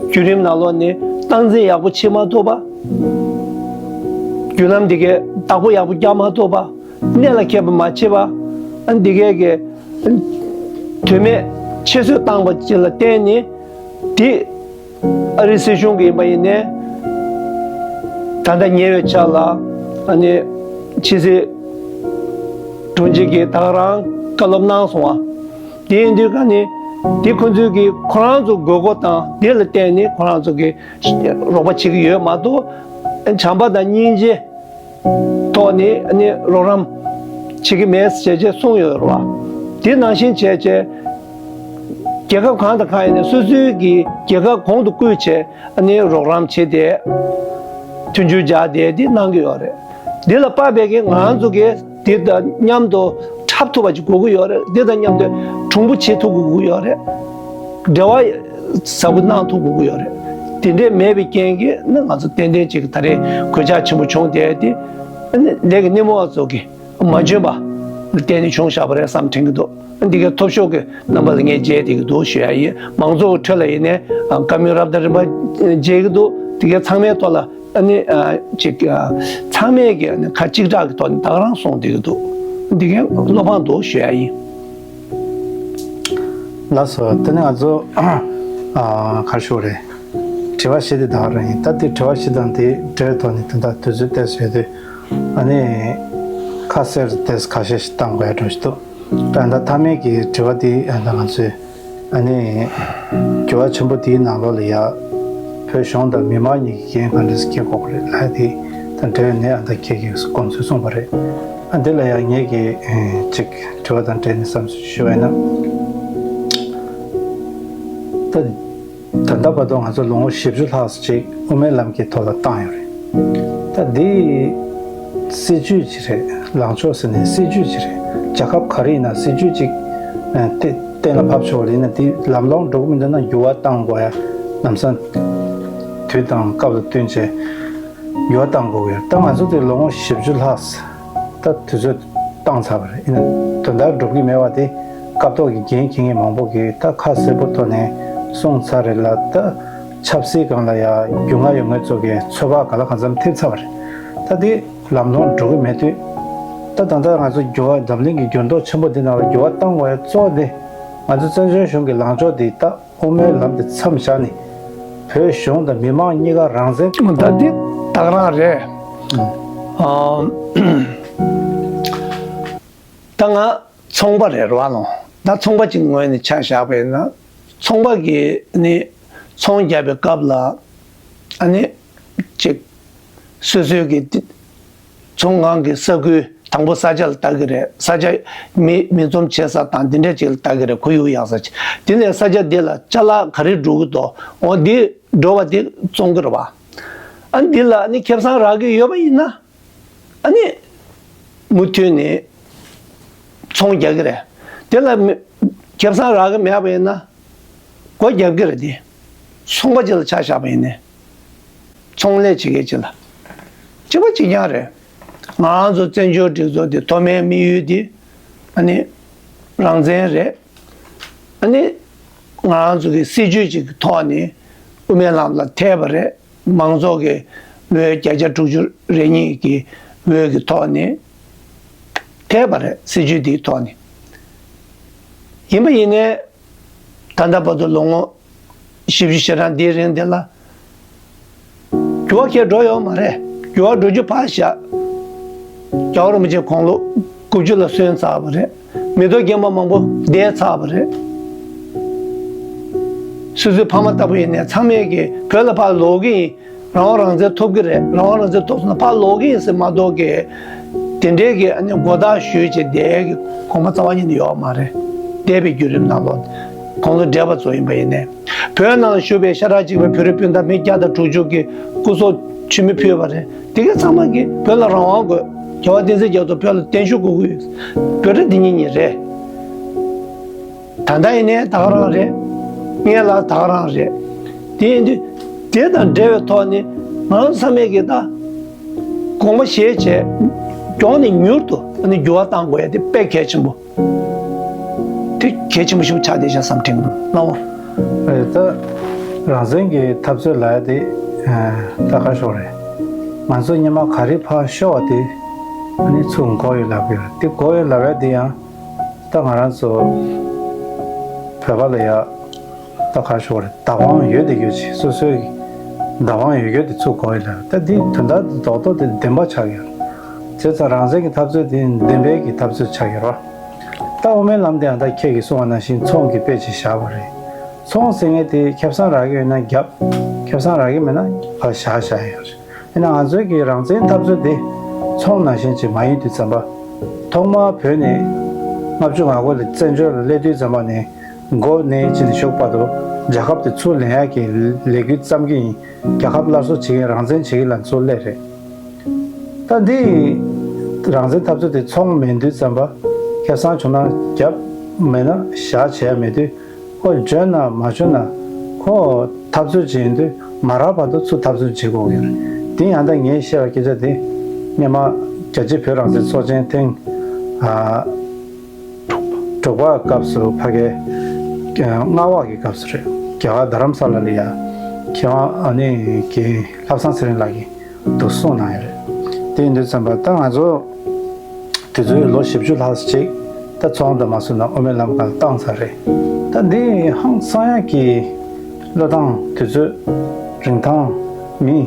བརྒྱུད་རིམ་ནང་ལོགས་ནས་སྟངས་འཛིན་ཡག་པོ་བྱེད་མ་ཐུབ་པ། བརྒྱུད་ལམ་འདི་གའི་བདག་པོ་ཡག་པོ་རྒྱག་མ་ཐུབ་པ། གནད་ལ་འཁེལ་བ་མ་བྱེད་པ། ཨ་འདི་གའི་གི་དོན་མེད་ཆེད་བཟོས་བཏང་པ་ཅིག་ལ་བརྟེན་ནས་དེ། ཨ་རི་སྲིད་གཞུང་གི་ཡིན་པ་ཡིན་ནའི། ད་ལྟ་ཉེ་བའི་ཆར་ལ་ ཨ་ནི་ཕྱི་སྲིད་དྲུང་ཆེ་གིས་ད་ག་རང་བཀའ་སློབ་གནང་སོང་བ། དེ་ཡིན་དུས་ཀ་ནི་དེ་ཁོ་ཚོས་ཀྱིས་ཁོ་རང་ཚོ་དགོས་མཁོ་དང་དེ་ལ་བརྟེན་ནས་ཁོ་རང་ཚོ་གིས་རོགས་པ་བྱེད་ཀྱི་ཡོད་མ་གཏོགས། བྱམས་པ་དང་སྙིང་རྗེ་ཐོག་ནས་ཨ་ནི་རོགས་རམ་བྱེད་ཀྱི་མེད་ཟེར་བྱས་གསུངས་ཡོད་རེད་བ། དེ་ནང་བཞིན་བྱས་བྱས་རྒྱལ་ཁབ་གང་དང་གང་ཡིན་ནའི་སོ་སོའི་གི་རྒྱལ་ཁབ་གོང་དུ་བཀུར་བྱས་ཨ་ནི་རོགས་རམ་བྱེད་དེ་མཐུན་འགྱུར་སྦྱར་ཏེ་དེ་གནང་གི་ཡོད་རེད། འདི་ལ་དཔག་པའི་གི་ང་རང་ཚོ་གི་འདི་དང་མཉམ་དུ་འཁྲབ་ཐུབ་པ་ཅིག་དགོས་ཀྱི་ཡོད་རེད། འདི་དང་མཉམ་དུ་གྲུང་པོ་བྱེད་ཐུབ་དགོས་ཀྱི་ཡོད་རེད། འབྲེལ་བ་ཟབ་པོ་གནང་ཐུབ་དགོས་ཀྱི་ཡོད་རེད། དེ་འདྲས་མེད་པའི་རྐྱེན་གྱིས་ནི་ང་ཚོ་ཏན་ཏན་ཅིག་ད་རེས་གོད་ཆག་ཆེན་པོ་བྱུང་བསྡད་དེ་ནི་ལས་ཀྱི་སྣེ་མོ་བ་ཚོ་གིས་མ་འཇོན་པ་ལ་བརྟེན་ནས་བྱུང་བཞག་པ་རེད་བསམ་དྲན་གྱི་འདུག་འདི་གའི་ཐོབ་ཤོར་གྱི་རྣམ་པ་ལ་ངས་མཇལ་བསྡད་ཀྱི་འདུག་ཞུ་ཡ་ཡིན། མང་ཚོགས་ཀྱི་ཁྲོད་ལ་ཡིན་ནའི་བཀའ་མོལ་རབ་དང་རིམ་པ་མཇལ་གྱི་འདུག་འདི་གའི་ཚང་མའི་ཐོག་ལ་ཨ་ནི་ཅིག་ཚང་མས་ཀྱི་ཁ་གཅིག་གྲགས་ཀྱི་ཐོག་ནས་ད་ག་རང་གསུངས་བསྡད་ཀྱི་འདུག་འདི་གའི་བློ་ཕངས་འདུག་ཞུ་ཡ་ཡིན། ལགས་སོ། དེ་ནས་ང་ཚོ་ག་རེ་ཞུ་དགོས་རེད། དྲི་བ་བཞི་དེ་ད་ག་རང་ཡིན། ད་དེ་དྲི་བ་བཞི་དང་དེའི་འབྲེལ་ཐོག་ནས་དོན་དག་དུས་ཚོད་ཏོག་ཙམ་ཡོད་དུས་ཨ་ནི་ཁ་གསལ་ཏོག་ཙམ་ཁ་ཤས་ཤིག་བཏང་དགོས་ཡ་འགྲོ་ཞིག་འདུག་ད་ལྟ་མཐའ་མའི་གི་དྲི་བ་དེ་ད་ང་ཚོས་ཨ་ནི་འགྱུར་བ་ཆེན་པོ་དེའི་ནང་ལོགས་ལ་ཡ་བོད་གཞུང་དང་མི་མང་གཉིས་ཀྱི་འགན་ག་འདྲས་འཁྱེར་དགོས་ཀྱི་རེད་ལབ་ཡ་དེ་དང་འབྲེལ་ནས་ཨ་ད་ཁྱེད་ཀྱིས་དགོངས་ཚུལ་གསུངས་པ་རེད། ཨ་འདི་ལ་ཡང་ངེད་ཀྱིས་ཅིག་དྲི་བ་དང་འབྲེལ་ནས་བསམ་ཚུལ་ཞུ་བ་ཡིན་ན། ད་ད་ལྟ་བར་དུ་ང་ཚོ་ལོ་ངོ་བཞི་བཅུ་ལྷག་ཅིག་དབུ་མའི་ལམ་གྱི་ཐོག་ལ་བཏང་ཡོད་རེད། ད་འདི་སྲིད་ཇུས་ཅིག་རེད། ལངས་ཕྱོགས་ཟེར་ནས་སྲིད་ཇུས་ཅིག་རེད། རྒྱལ་ཁབ་ག་རེ་ཡིན་ན་སྲིད་ཇུས་ཅིག་ཨ་དེ་གཏན་ལ་ཕབ་ཆོག་པ་རེད་ན། དེ་ལམ་ལྷོང་འགྲོ་གི་མི་འདུག་ན་འགྱུར་བ་གཏང་དགོས་ཡ། ལམ་སང་དུས་དང་སྐབས་ལ་བསྟུན་བྱས་འགྱུར་བ་གཏང་དགོས་ཀྱི་ཡོད། ད་ང་ཚོ་དེ་ལོ་ངོ་བཞི་བཅུ་ལྷག་ད་དུས་ཚོད་བཏང་ཚར་བ་རེད། ཡིན་ན་དོན་དག་འགྲུབ་ཀྱི་མེད་པ་དེ་སྐབས་ཐོག་གི་འགན་འཁྱེར་མཁན་མང་པོ་གིས་ད་ཁ་གསལ་པོ་ཐོག་ནས་གསུངས་ཚར་རེད་ལ། ད་ཆབ་སྲིད་སྒང་ལ་ཡ་རྒྱུས་མངའ་ཡོད་མཁན་ཚོ་གིས་ཚོད་དཔག་ག་ལ་གང་འཚམ་ཐེབས་ཚར་བ་རེད། ད་དེ་ལམ་ལྷོང་འགྲོ་གི་མེད་དུས། ད་ད་ལྟ་ང་ཚོ་འགྱུར་བ་འཛམ་གླིང་གི་འགྱུར་ལྡོག་ཆེན་པོ་འདི་ནང་ལ་འགྱུར་བ་གཏང་དགོས་ཡ་གཙོ་བོ་དེ་ང་ཚོ་བཙན་བྱོལ་གཞུང་གི་ལངས་ཕྱོགས་འདི་ད་དབུ་མའི་ལམ་དེ་མཚམས་བཞག་ནས་བོད་གཞུང་དང་མི་མང་གཉིས་ཀ་རང་བཙན། ད་འདི་ད་ག་རང་རེད། ཨ། ད་ང་ཚོང་པ་རེད་རོ་ཨ་ལོང་། ད་ཚོང་པ་གཅིག་ངོས་ནས་ཆ་བཞག་པ་ཡིན་ན། ཚོང་པ་གིས་ནི་ཚོང་རྒྱག་པའི་སྐབས་ལ་ཨ་ནི་ཅིག་སོ་སོའི་གི་ཚོང་ཁང་གི་ས་ཁུལ་དང་པོ་ས་ཆ་ལ་ལྟ་གི་རེད། ས་ཆ་མི་མི་འཛོམས་བྱེད་ས་དང་འདི་འདྲ་ཅིག་ལ་ལྟ་གི་རེད། ཁོར་ཡུག་ཡག་ས་ཅིག་དེ་ནས་ས་ཆ་འདི་ལ་ཅ་ལག་ག་རེ་འགྲོ་གི་འདུག་འོ་འདི་འགྲོ་བ་འདི་བཙོང་གི་རེད་བ། ཨ་འདི་ལ་ནི་ཁེ་བཟང་རག་གི་ཡོད་པ་ཡིན་ན། ཨ་ནི་མུ་མཐུད་ནས་ཚོང་རྒྱག་གི་རེད། དེ་ལ་མི་ཁེ་བཟང་རག་གི་མེད་པ་ཡིན་ན་སྒོ་རྒྱབ་ཀྱི་རེད་དེ། ཚོང་པ་ཅིག་ལ་ཆ་བཞག་པ་ཡིན་ནའི་ཚོང་ལས་བྱེད་མཁན་ཅིག་ལ་གཅིག་པ་གཅིག་རྐྱང་རེད། ང་རང་ཚོ་བཙན་བྱོལ་སྒྲིག་འཛུགས་དེ་ཐོག་མའི་དམིགས་ཡུལ་དེ་ཨ་ནི་རང་བཙན་རེད། ཨ་ནི་ང་རང་ཚོ་གི་སྲིད་ཇུས་ཅིག་གི་ཐོག་ནས་དབུ་མའི་ལམ་ལ་ཐེབས་པ་རེད། མང་ཚོགས་ཀྱི་འོས་བརྒྱ་ཆ་དྲུག་ཅུ་རེ་གཉིས་ཀྱི་འོས་ཀྱི་ཐོག་ནས་ཐེབས་པ་རེད། སྲིད་ཇུས་འདིའི་ཐོག་ནས། ཡིན་པ་ཡིན་ནའི་ད་ལྟ་བར་དུ་ལོ་ངོ་བཞི་བཅུ་ཞེ་གྲངས་འདིའི་རིང་འདི་ལ་འགྱུར་བ་ཁྱེར་འགྲོ་ཡོད་མ་རེད། འགྱུར་བ་འགྲོ་རྒྱུ་ཕར་བཞག་རྒྱལ་བ་རིན་པོ་ཆེ་དགུང་ལོ་དགུ་བཅུ་ལ་སོན་ཚར་བ་རེད། མི་ཐོག་རྒན་པ་མང་པོ་འདས་ཚར་བ་རེད། སོ་སོའི་ཕ་མ་ལྟ་བུ་ཡིན་ནའི་ཚང་མས་ཀྱི་བོད་ལ་ཕར་ལོག་གི་ཡིན། རང་དབང་རང་བཙན་ཐོབ་ཀྱི་རེད། རང་དབང་རང་བཙན་ཐོབ་སོང་ན་ཕར་ལོག་གི་ཡིན་ཟེར་མ་གཏོགས་ཀྱི་དེ་འདྲའི་གི་ཨ་ནི་མགོ་བཏགས་ཞུས་བྱས་བསྡད་ཀྱི་གོམ་པ་རྩ་བ་ཉིད་ནས་ཡོད་མ་རེད། འདས་པའི་བརྒྱུད་རིམ་ནང་ལོགས་དགུང་ལོ་བགྲེས་པ་ཚོ་ཡིན་པ་ཡིན་ནའི་བོད་ནང་ལ་བཞུགས་པའི་ཤ་ཁྲག་གཅིག་པའི་བོད་རིགས་སྤུན་ཟླ་མི་བརྒྱ་དང་དྲུག་ཅུ་གི་སྐུ་སྲོག་མཆོད་མེ་ཕུལ་བ་རེད། དེ་གའི་ཚང་མ་གིས་བོད་ལ་རང་དབང་དགོས། རྒྱལ་བ་བསྟན་འཛིན་རྒྱ་མཚོ་བོད་ལ་བརྟན་བཞུགས་དགོས་ཀྱི་ཡོད། བོད་རིགས་འདི་ཉིད་ཉིད་རེད། ད་ལྟ་ཡིན་ནའི་ད་ག་རང་རེད། སྔོན་ལ་ད་ག་རང་རེད། དེ་ཡིན་དུས་དེ་དང་འབྲེལ་བའི་ཐོག་ནས་ང་རང་ཚང་མས་ཀྱི་ད་དགོངས་པ་བཞེས་བྱས་མགྱོགས་ནས་མྱུར་དུ་ཨ་ནི་འགྱུར་བ་གཏང་དགོས་ཡ་དེ་དཔེ་གལ་ཆེན་པོ། དེ་གལ་ཆེན་པོ་ཞིག་ཆགས་བསྡད་ཤག་བསམ་དྲན་གྱི་འདུག་ལགས། ཨེ་ད་རང་བཙན་གྱི་འཐབ་རྩོད་ལབ་ཡ་དེ་ཨེ་ད་ག་ཤོག་རེད། ང་ཚོ་སྔོན་མ་ག་རེ་ཕར་ཤོར་བ་དེ་ཨ་ནི་ཚུར་འགོག་ཡོད་ལབ་ཀྱི་ཡོད་རེད། དེ་འགོག་ཡོད་ལབ་ཡ་དེ་ཡང་ད་ང་རང་ཚོ་བོད་པ་ལ་ཡ་ད་ག་ཤོག་རེད། བདག་དབང་ཡོད་དེ་ཡོད་ཅིག་སོ་སོའི་བདག་དབང་ཡོད་ཡོད་དེ་ཚུར་འགོག་ཡོད་ལབ་ཡ་ད་དེ་དོན་དག་དེ་རྡོག་རྡོག་དེ་བདེན་པ་ཆགས་ཀྱི་ཡོད་རེད། བྱས་ཙང་རང་བཙན་གྱི་འཐབ་རྩོད་དེ་བདེན་པའི་གི་འཐབ་རྩོད་ཆགས་ཡོད་རེད། ད་དབུ་མའི་ལམ་དེ་ཡང་ད་ཁྱེད་ཀྱིས་གསུངས་པ་ནང་བཞིན་ཚོང་གི་དཔེ་ཅིག་བཞག་པ་རེད། ཚོང་ཟེར་མཁན་དེ་ཁེ་བཟང་རག་གི་ཡོད་ན་རྒྱབ། ཁེ་བཟང་རག་གི་མེད་ན་ཕར་བཞག་བཞག་ཡོད་རེད། ཡིན་ན་ང་ཚོའི་གི་རང་བཙན་འཐབ་རྩོད་དེ་ཚོང་ནང་བཞིན་ཅིག་མ་ཡིན་དུས་ཙམ་པ། ཐོག་མར་བོད་ནས་ལྔ་བཅུ་ང་དགུ་ལ་བཙན་བྱོལ་ལ་སླེབས་དུས་ཙམ་པ་ནས་འགོ་ནས་ཅི་ནས་ཞུགས་བར་དུ་རྒྱལ་ཁབ་དེ་ཚུར་ལེན་ཡག་གི་ལས་འགུལ་བརྩམས་ཀྱི་ཡིན། རྒྱལ་ཁབ་སླར་གསོ་བྱེད་ཀྱི་ཡིན། རང་བཙན་བྱེད་ཀྱི་ལ་ཚུར་སླེབས་རེད། ད་འདི་རང་བཙན་འཐབ་རྩོད་དེ་ཚོང་མིན་དུས་ཙམ་པ་ཁེ་བཟང་བྱུང་ན་རྒྱབ། མེད་ན་བཞག་བྱས་ཡ་མེད་དུས། ཁོ་འཇོན་ན་མ་འཇོན་ན་ཁོ་འཐབ་རྩོད་བྱེད་ཡོང་དུས་མ་རག་བར་དུ་ཚུར་འཐབ་རྩོད་བྱེད་དགོས་ཀྱི་རེད། དེ་ཡང་ད་ངས་བཤད་པ་སྐད་ཆ་དེ་སྔོན་མ་རྒྱལ་སྤྱིའི་བོད་རང་བཙན་ཚོགས་ཆེན་ཐེངས་ཨ་དྲུག་པ་སྐབས་སུ་ཕ་གའི་ལྔ་པ་གི་སྐབས་སུ་རེད། རྒྱ་གར་རྡ་རམ་ས་ལ་ལ་ཡ་མཁས་དབང་ཨ་ནི་གི་ལྷག་བསམ་ཚེ་རིང་ལགས་ཀྱིས་འདུག་གསུངས་གནང་ཡོད་རེད། དེ་ཡིན་དུས་ཙམ་པ་ད་ང་ཚོ་དུས་ཚོད་ལོ་བཞི་བཅུ་ལྷག་ཅིག་ད་ཚོང་དང་མ་སོང་ན་དབུ་མའི་ལམ་སྒང་བཏང་ཚར་རེད། ད་འདི་ཧང་སང་ཡག་གི་བློས་བཏང་དུས་ཚོད་རིན་ཐང་མི་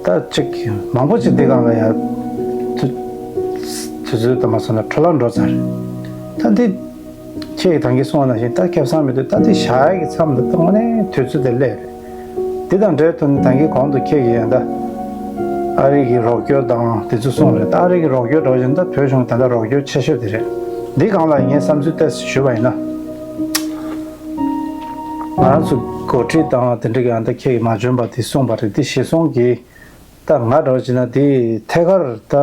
ད་ཅིག་མང་པོ་ཅིག་འདི་སྒང་ལ་ཡ་དུས་དུས་ཚོད་དང་མ་སོང་ན་འཕྲོ་བརླག་འགྲོ་ཚར་རེད། ད་འདི་ཁྱེད་ཀྱིས་ད་གིན་གསུངས་པ་ནང་བཞིན་ད་ཁེ་བཟང་མེད་དུས་ད་འདི་བཞག་ཡག་གི་མཚམས་ལ་ད་དངོས་གནས་དུས་ཚོད་དེ་སླེབས་རེད། འདི་དང་འབྲེལ་ཐོག་ནས་ད་གིན་གོང་དུ་ཁྱེད་ཀྱིས་ཡང་ད་ཨ་རི་གི་རོགས་སྐྱོར་དང་དེ་ཚོ་གསུངས་རེད། ད་ཨ་རི་གི་རོགས་སྐྱོར་འདྲ་བོ་ཞིག་ད་བོད་གཞུང་ད་ལྟ་རོགས་སྐྱོར་ཆེ་ཤོས་དེ་རེད། འདི་སྒང་ལ་ངས་བསམ་ཚུལ་ཏོག་ཙམ་ཞུས་པ་ཡིན་ན། ང་རང་ཚོ་འགོ་ཁྲིད་དང་དེ་འདྲ་གི་ཡང་ད་ཁྱེད་ཀྱིས་མ་འཇོན་པ་དེ་གསུངས་པ་རེད། དེ་ཞེ་སོང་གི་ད་ང་འདྲ་བོ་བྱས་ན་དེ་ཐད་ཀར་ད་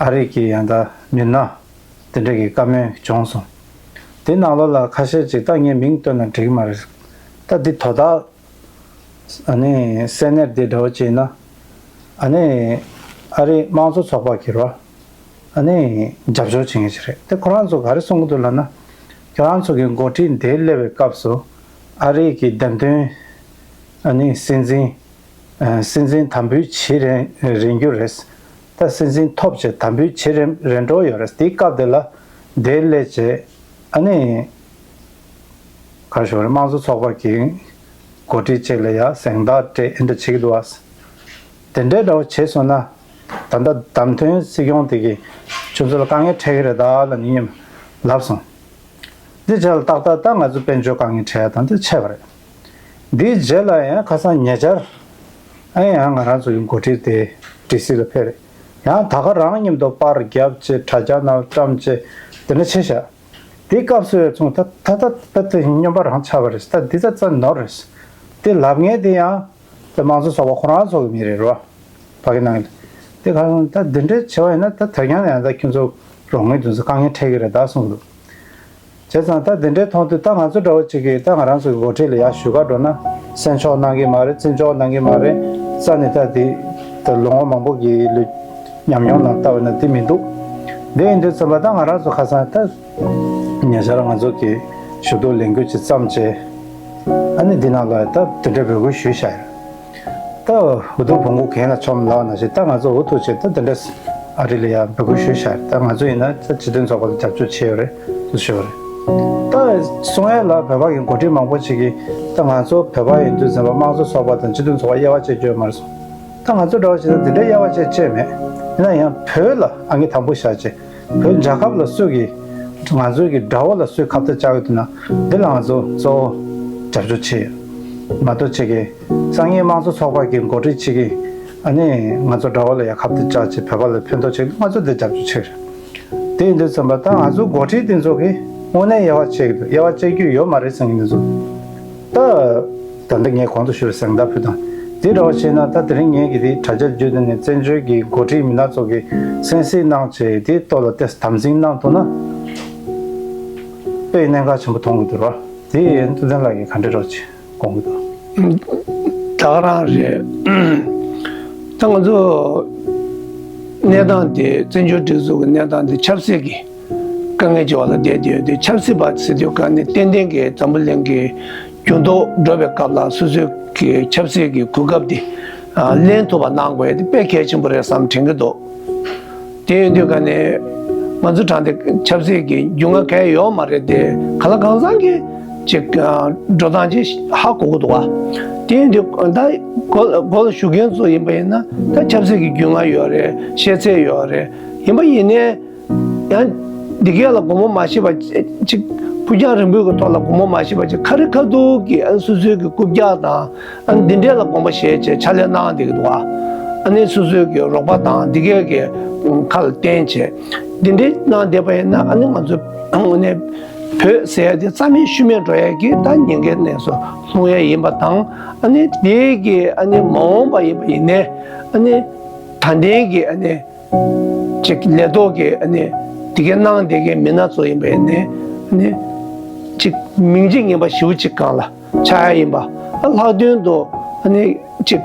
ཨ་རི་གི་ཡང་ད་མི་སྣ་དེ་འདྲ་གི་བཀའ་མོལ་བྱུང་སོང་། དེ་ནང་ལོགས་ལ་ཁ་ཤས་ཅིག་ད་ངས་མིང་བཏོན་ན་འགྲིག་གི་མ་རེད། ད་འདི་དོ་བདག་ཨ་ནི་སེ་ནེ་ཊི་དེ་འདྲ་བོ་བྱས་ན་ཨ་ནི་ཨ་རི་དམངས་གཙོ་ཚོགས་པ་གི་རོ། ཨ་ནི་རྒྱབ་སྐྱོར་བྱེད་མཁན་ཞིག་རེད། དེ་ཁོ་རང་ཚོ་ག་རེ་གསུང་གི་འདུག་ལབ་ན། ཁྱོད་རང་ཚོ་གི་འགོ་ཁྲིད་འདིར་སླེབས་པའི་སྐབས་སུ་ཨ་རི་གི་བདམས་ཐོན་ཨ་ནི་སྲིད་འཛིན་ཨ་སྲིད་འཛིན་དམ་འབུལ་བྱེད་རན་རན་རྒྱུ་རེད། ད་སྲིད་འཛིན་ཐོབ་བྱས་དམ་འབུལ་བྱེད་རན་རན་འགྲོ་ཡོད་རེད། དེའི་སྐབས་དེ་ལ་འདིར་སླེབས་བྱས་ཨ་ནི་ག་རེ་ཞུ་དགོས་རེད། དམངས་གཙོ་ཚོགས་པ་གི་འགོ་ཁྲིད་ཅིག་ལ་ཡ་གཟེངས་རྟགས་སྤྲད་ཨེ་འདྲ་བྱེད་ཀྱི་འདུག་ཨ། དེ་འདྲའི་འདྲ་བོ་བྱས་སོང་ན། ད་ལྟ་བདམས་ཐོན་སྲིད་སྐྱོང་དེ་གིས་ཁྱོད་ཚོ་ལ་དཀའ་ངལ་འཕྲད་ཀྱི་རེད་ད་ལབ་ནི་སྙམ་ལབ་སོང་། འདི་རྗེས་ལ་ཏག་ཏག་ད་ང་ཚོ་དཔལ་འབྱོར་དཀའ་ངལ་འཕྲད་ཡ་དང་འདི་ཆད་པ་རེད། འདིའི་རྗེས་ལ་ཡང་ཁ་སང་ཉེ་ཆར་ཨ་ཡང་ང་རང་ཚོ་གི་འགོ་ཁྲིད་དེ་ཌི་སི་ལ་ཕེབས་རེད། ཡང་ད་ག་རང་མཉམ་དུ་པར་བརྒྱབ་བྱས་དྲ་རྒྱ་ནང་བཀྲམ་བྱས་དེ་འདྲ་བྱས་བཞག་དེའི་སྐབས་སུ་ཡང་ཚོང་ད་ད་ད་ད་དེ་སྨྱོན་པ་རང་ཆགས་པ་རེད། ད་འདི་ད་རྩ་ནོར་རེད། དེ་ལབ་མཁན་དེ་ཡང་དེ་དམངས་གཙོ་ཚོགས་པ་ཁོ་རང་ཚོ་གི་མི་རེད་རོ། ཕ་གི་ནང་གི་དེ་ག་རང་ད་འདི་འདྲའི་བྱས་པ་ཡིན་ན་ད་དོན་ཡང་ཡང་ད་ཁྱོད་ཚོ་རོགས་དངུལ་དེ་ཚོ་དཀའ་ངལ་འཕྲད་ཀྱི་རེད་ད་གསུངས་འདུག་བྱས་ཙང་ད་འདི་འདྲའི་མཐོང་དུས་ད་ང་ཚོ་འདྲ་བོ་ཅིག་གིས་ད་ང་རང་ཚོ་གི་འགོ་ཁྲིད་ལ་ཡར་ཞུ་ག་འགྲོ་ན་གསན་ཕྱོགས་གནང་གི་མ་རེད། བརྩི་འཇོག་གནང་གི་མ་རེད། རྩ་ནས་ད་དེ་ད་ལོ་ངོ་མང་པོ་གི་ལུས་ཉམས་མྱོང་ནང་ལྟ་བ་ན་དེ་མི་འདུག་དེ་ཡིན་དུས་ཙམ་པ་ད་ང་རང་ཚོ་ཁ་སང་ད། ཉེ་ཆར་ང་ཚོ་གི་ཞུ་གཏུག་ལས་འགུལ་ཅིག་བརྩམས་རྗེས། ཨ་ནི་འདི་ནང་ལ་ད་དེ་འདྲའི་འབོད་སྐུལ་ཞུས་བཞག་ཡོད། ད་འུ་ཐུག་བོང་གུ་གྱེན་ལ་མཆོངས་ལབ་ནང་བཞིན་ད་ང་ཚོ་འུ་ཐུག་བྱས་ད་དེ་འདྲ་ཨ་རི་ལ་ཡང་འབོད་སྐུལ་ཞུས་བཞག་ཡོད། ད་ང་ཚོ་ཡིན་ན་ད་སྤྱི་མཐུན་ཚོགས་པ་ལ་རྒྱབ་སྐྱོར་བྱས་ཡོད་རེད་དུ་ཞུ་བ་རེད། ད་གསུང་ཡ་ལ་བོད་པ་གི་འགོ་ཁྲིད་མང་པོ་ཅིག་གིས་ད་ང་ཚོ་བོད་པ་ཡིན་དུས་ཙམ་པ་དམངས་གཙོ་ཚོགས་པ་དང་སྤྱི་མཐུན་ཚོགས་པ་དབྱེ་བ་བྱེད་རྒྱུ་ཡོད་མ་རེད་གསུངས། ད་ང་ཚོ་འདྲ་བོ་བྱས་ན་དེ་འདྲའི་དབྱེ་བ་བྱས་བྱས་མེད། ཡིན་ན་ཡང་བོད་ལ་ཨང་ཀི་དང་པོ་བཞག་བྱས། བོད་རྒྱལ་ཁབ་ལ་སུ་གིས་ང་ཚོའི་གི་དགྲ་བོ་ལ་སུས་ཁ་གཏད་བཅག་གི་འདུག་ན་འདི་ལ་ང་ཚོ་གཙོ་བོ་རྒྱབ་སྐྱོར་བྱེད་ཡོད། མ་གཏོགས་ཅིག་གིས་སང་ཉིན་དམངས་གཙོ་ཚོགས་པ་གི་འགོ་ཁྲིད་ཅིག་གིས་ཨ་ནི་ང་ཚོ་དགྲ་བོ་ལ་ཡ་ཁ་གཏད་བཅག་བྱས་བོད་པ་ལ་ཕན་ཐོགས་བྱེད་ཀྱི་ང་ཚོ་འདི་རྒྱབ་སྐྱོར་བྱེད་ཀྱི་རེད། དེ་ཡིན་དུས་ཙམ་པ་ད་ང་ཚོ་འགོ་ཁྲིད་དེ་ཚོ་གིས་དངོས་གནས་དབྱེ་བ་ཕྱེ་གི་འདུག་དབྱེ་བ་ཕྱེ་རྒྱུ་ཡོད་མ་རེད་བསམ་གི་འདུག་ད། ད་ལྟ་ངས་གོང་དུ་ཞུས་པའི་གཟེངས་རྟགས་ཕུལ་དང་། དེ་འདྲ་བ་བྱས་ན་ད་དེ་རིང་ངས་ཀྱི་དེ་དྲ་རྒྱ་བརྒྱུད་དེ་ནས་བཙན་བྱོལ་གྱི་འགོ་ཁྲིད་མི་སྣ་ཚོ་གིས་གསན་གཟིགས་གནང་བྱས་དེའི་ཐོག་ལ་ཏོག་ཙམ་དམ་འཛིན་གནང་ཐུབ་ན། དཔེ་གནད་འགག་ཆེན་པོ་མཐོང་གི་འདུག་ར། དེ་ཡིན་ཐུབ་བསྟན་ལགས་ཀྱིས་ག་འདྲ་འདྲ་བྱས་དགོངས་ཀྱི་འདུག་ད་ག་རང་རེད། ད་ང་ཚོ་གནས་སྟངས་དེ་བཙན་བྱོལ་སྒྲིག་འཛུགས་ཀྱི་གནས་སྟངས་དེ་ཆབ་སྲིད་ཀྱི་དཀའ་ངལ་ཆེ་བ་ལ་བསྡད་དེ་ཡོད་དེ། ཆབ་སྲིད་པ་ཟེར་དུས་ག་ནས་ཏན་ཏན་གྱི་འཛམ་བུ་གླིང་གི་འགྱུར་ལྡོག་འགྲོ་བའི་སྐབས་ལ་སོ་སོའི་གི་ཆབ་སྲིད་ཀྱི་གོ་སྐབས་དེ་ལེན་ཐུབ་པ་གནང་དགོས་ཡ་དེ་དཔེ་གལ་ཆེན་པོ་རེད་བསམ་དྲན་གྱི་འདུག་དེ་ཡིན་དུས་ག་ནས་ང་ཚོ་དྲང་བདེན་ཆབ་སྲིད་ཀྱི་རྒྱུས་མངའ་གང་ཡང་ཡོད་མ་རེད་དེ། གང་ལ་གང་འཚམ་གྱི་ཅིག་འགྲོ་སྟངས་ཅིག་ཧ་གོ་གི་འདུག་བ། དེ་ཡིན་དུས་ད་སྒོ་སྒོ་ལ་བཞུགས་མཁན་ཚོ་ཡིན་པ་ཡིན་ན་ད་ཆབ་སྲིད་ཀྱི་རྒྱུས་མངའ་ཡོད་རེད། ཤེས་ཚད་ཡོད་རེད། ཡིན་པ་ཡིན་ནའི་ཡང་འདི་གས་ལ་དགོངས་པ་མ་ཞིག་པ་ཅིག་ཕུགས་རྒྱང་རིང་པོའི་གི་ཐོག་ལ་དགོངས་པ་མ་ཞིག་པ་ཅིག་ཁ་རི་ཁ་ཐུག་གི་ཨ་སོ་སོའི་གི་རྐུབ་བཀྱག་དང་ཨ་འདི་འདྲས་ལ་དགོངས་པ་བཞེས་བྱས་ཕྱག་ལས་གནང་བསྡད་ཀྱི་འདུག་ཨ་ནི་སོ་སོའི་གི་རོགས་པ་དང་འདི་གས་ཀྱི་ཁ་ལ་བརྟེན་བྱས་འདི་འདྲས་གནང་བསྡད་པ་ཡིན་ན་ཨ་ནི་ང་ཚོ་དངོས་གནས། བོད་ཟེར་ཡ་དེ་རྩ་མེད་ཤུལ་མེད་འགྲོ་ཡ་གི་ད་ཉེན་ཁའི་གནས་སུ་ལྷུང་ཡ་ཡིན་པ་དང་ཨ་ནི་དེའི་གི་ཨ་ནི་མ་འོངས་པ་ཡིན་པ་ཡིན་ནའི་ཨ་ནི་ད་ལྟའི་གི་ཨ་ནི་ཅིག་ལས་ཐོག་གི་ཨ་ནི་དེ་གའི་གནང་བསྡད་མཁན་མི་སྣ་ཚོ་ཡིན་པ་ཡིན་ནའི་ཨ་ནི་ཅིག་མིང་རྗེ་ངན་པ་ཞེ་པོ་ཅིག་སྒང་ལ་ཆགས་ཡ་ཡིན་པ། ཨ་ལྷག་དོན་དུ་ཨ་ནི་ཅིག་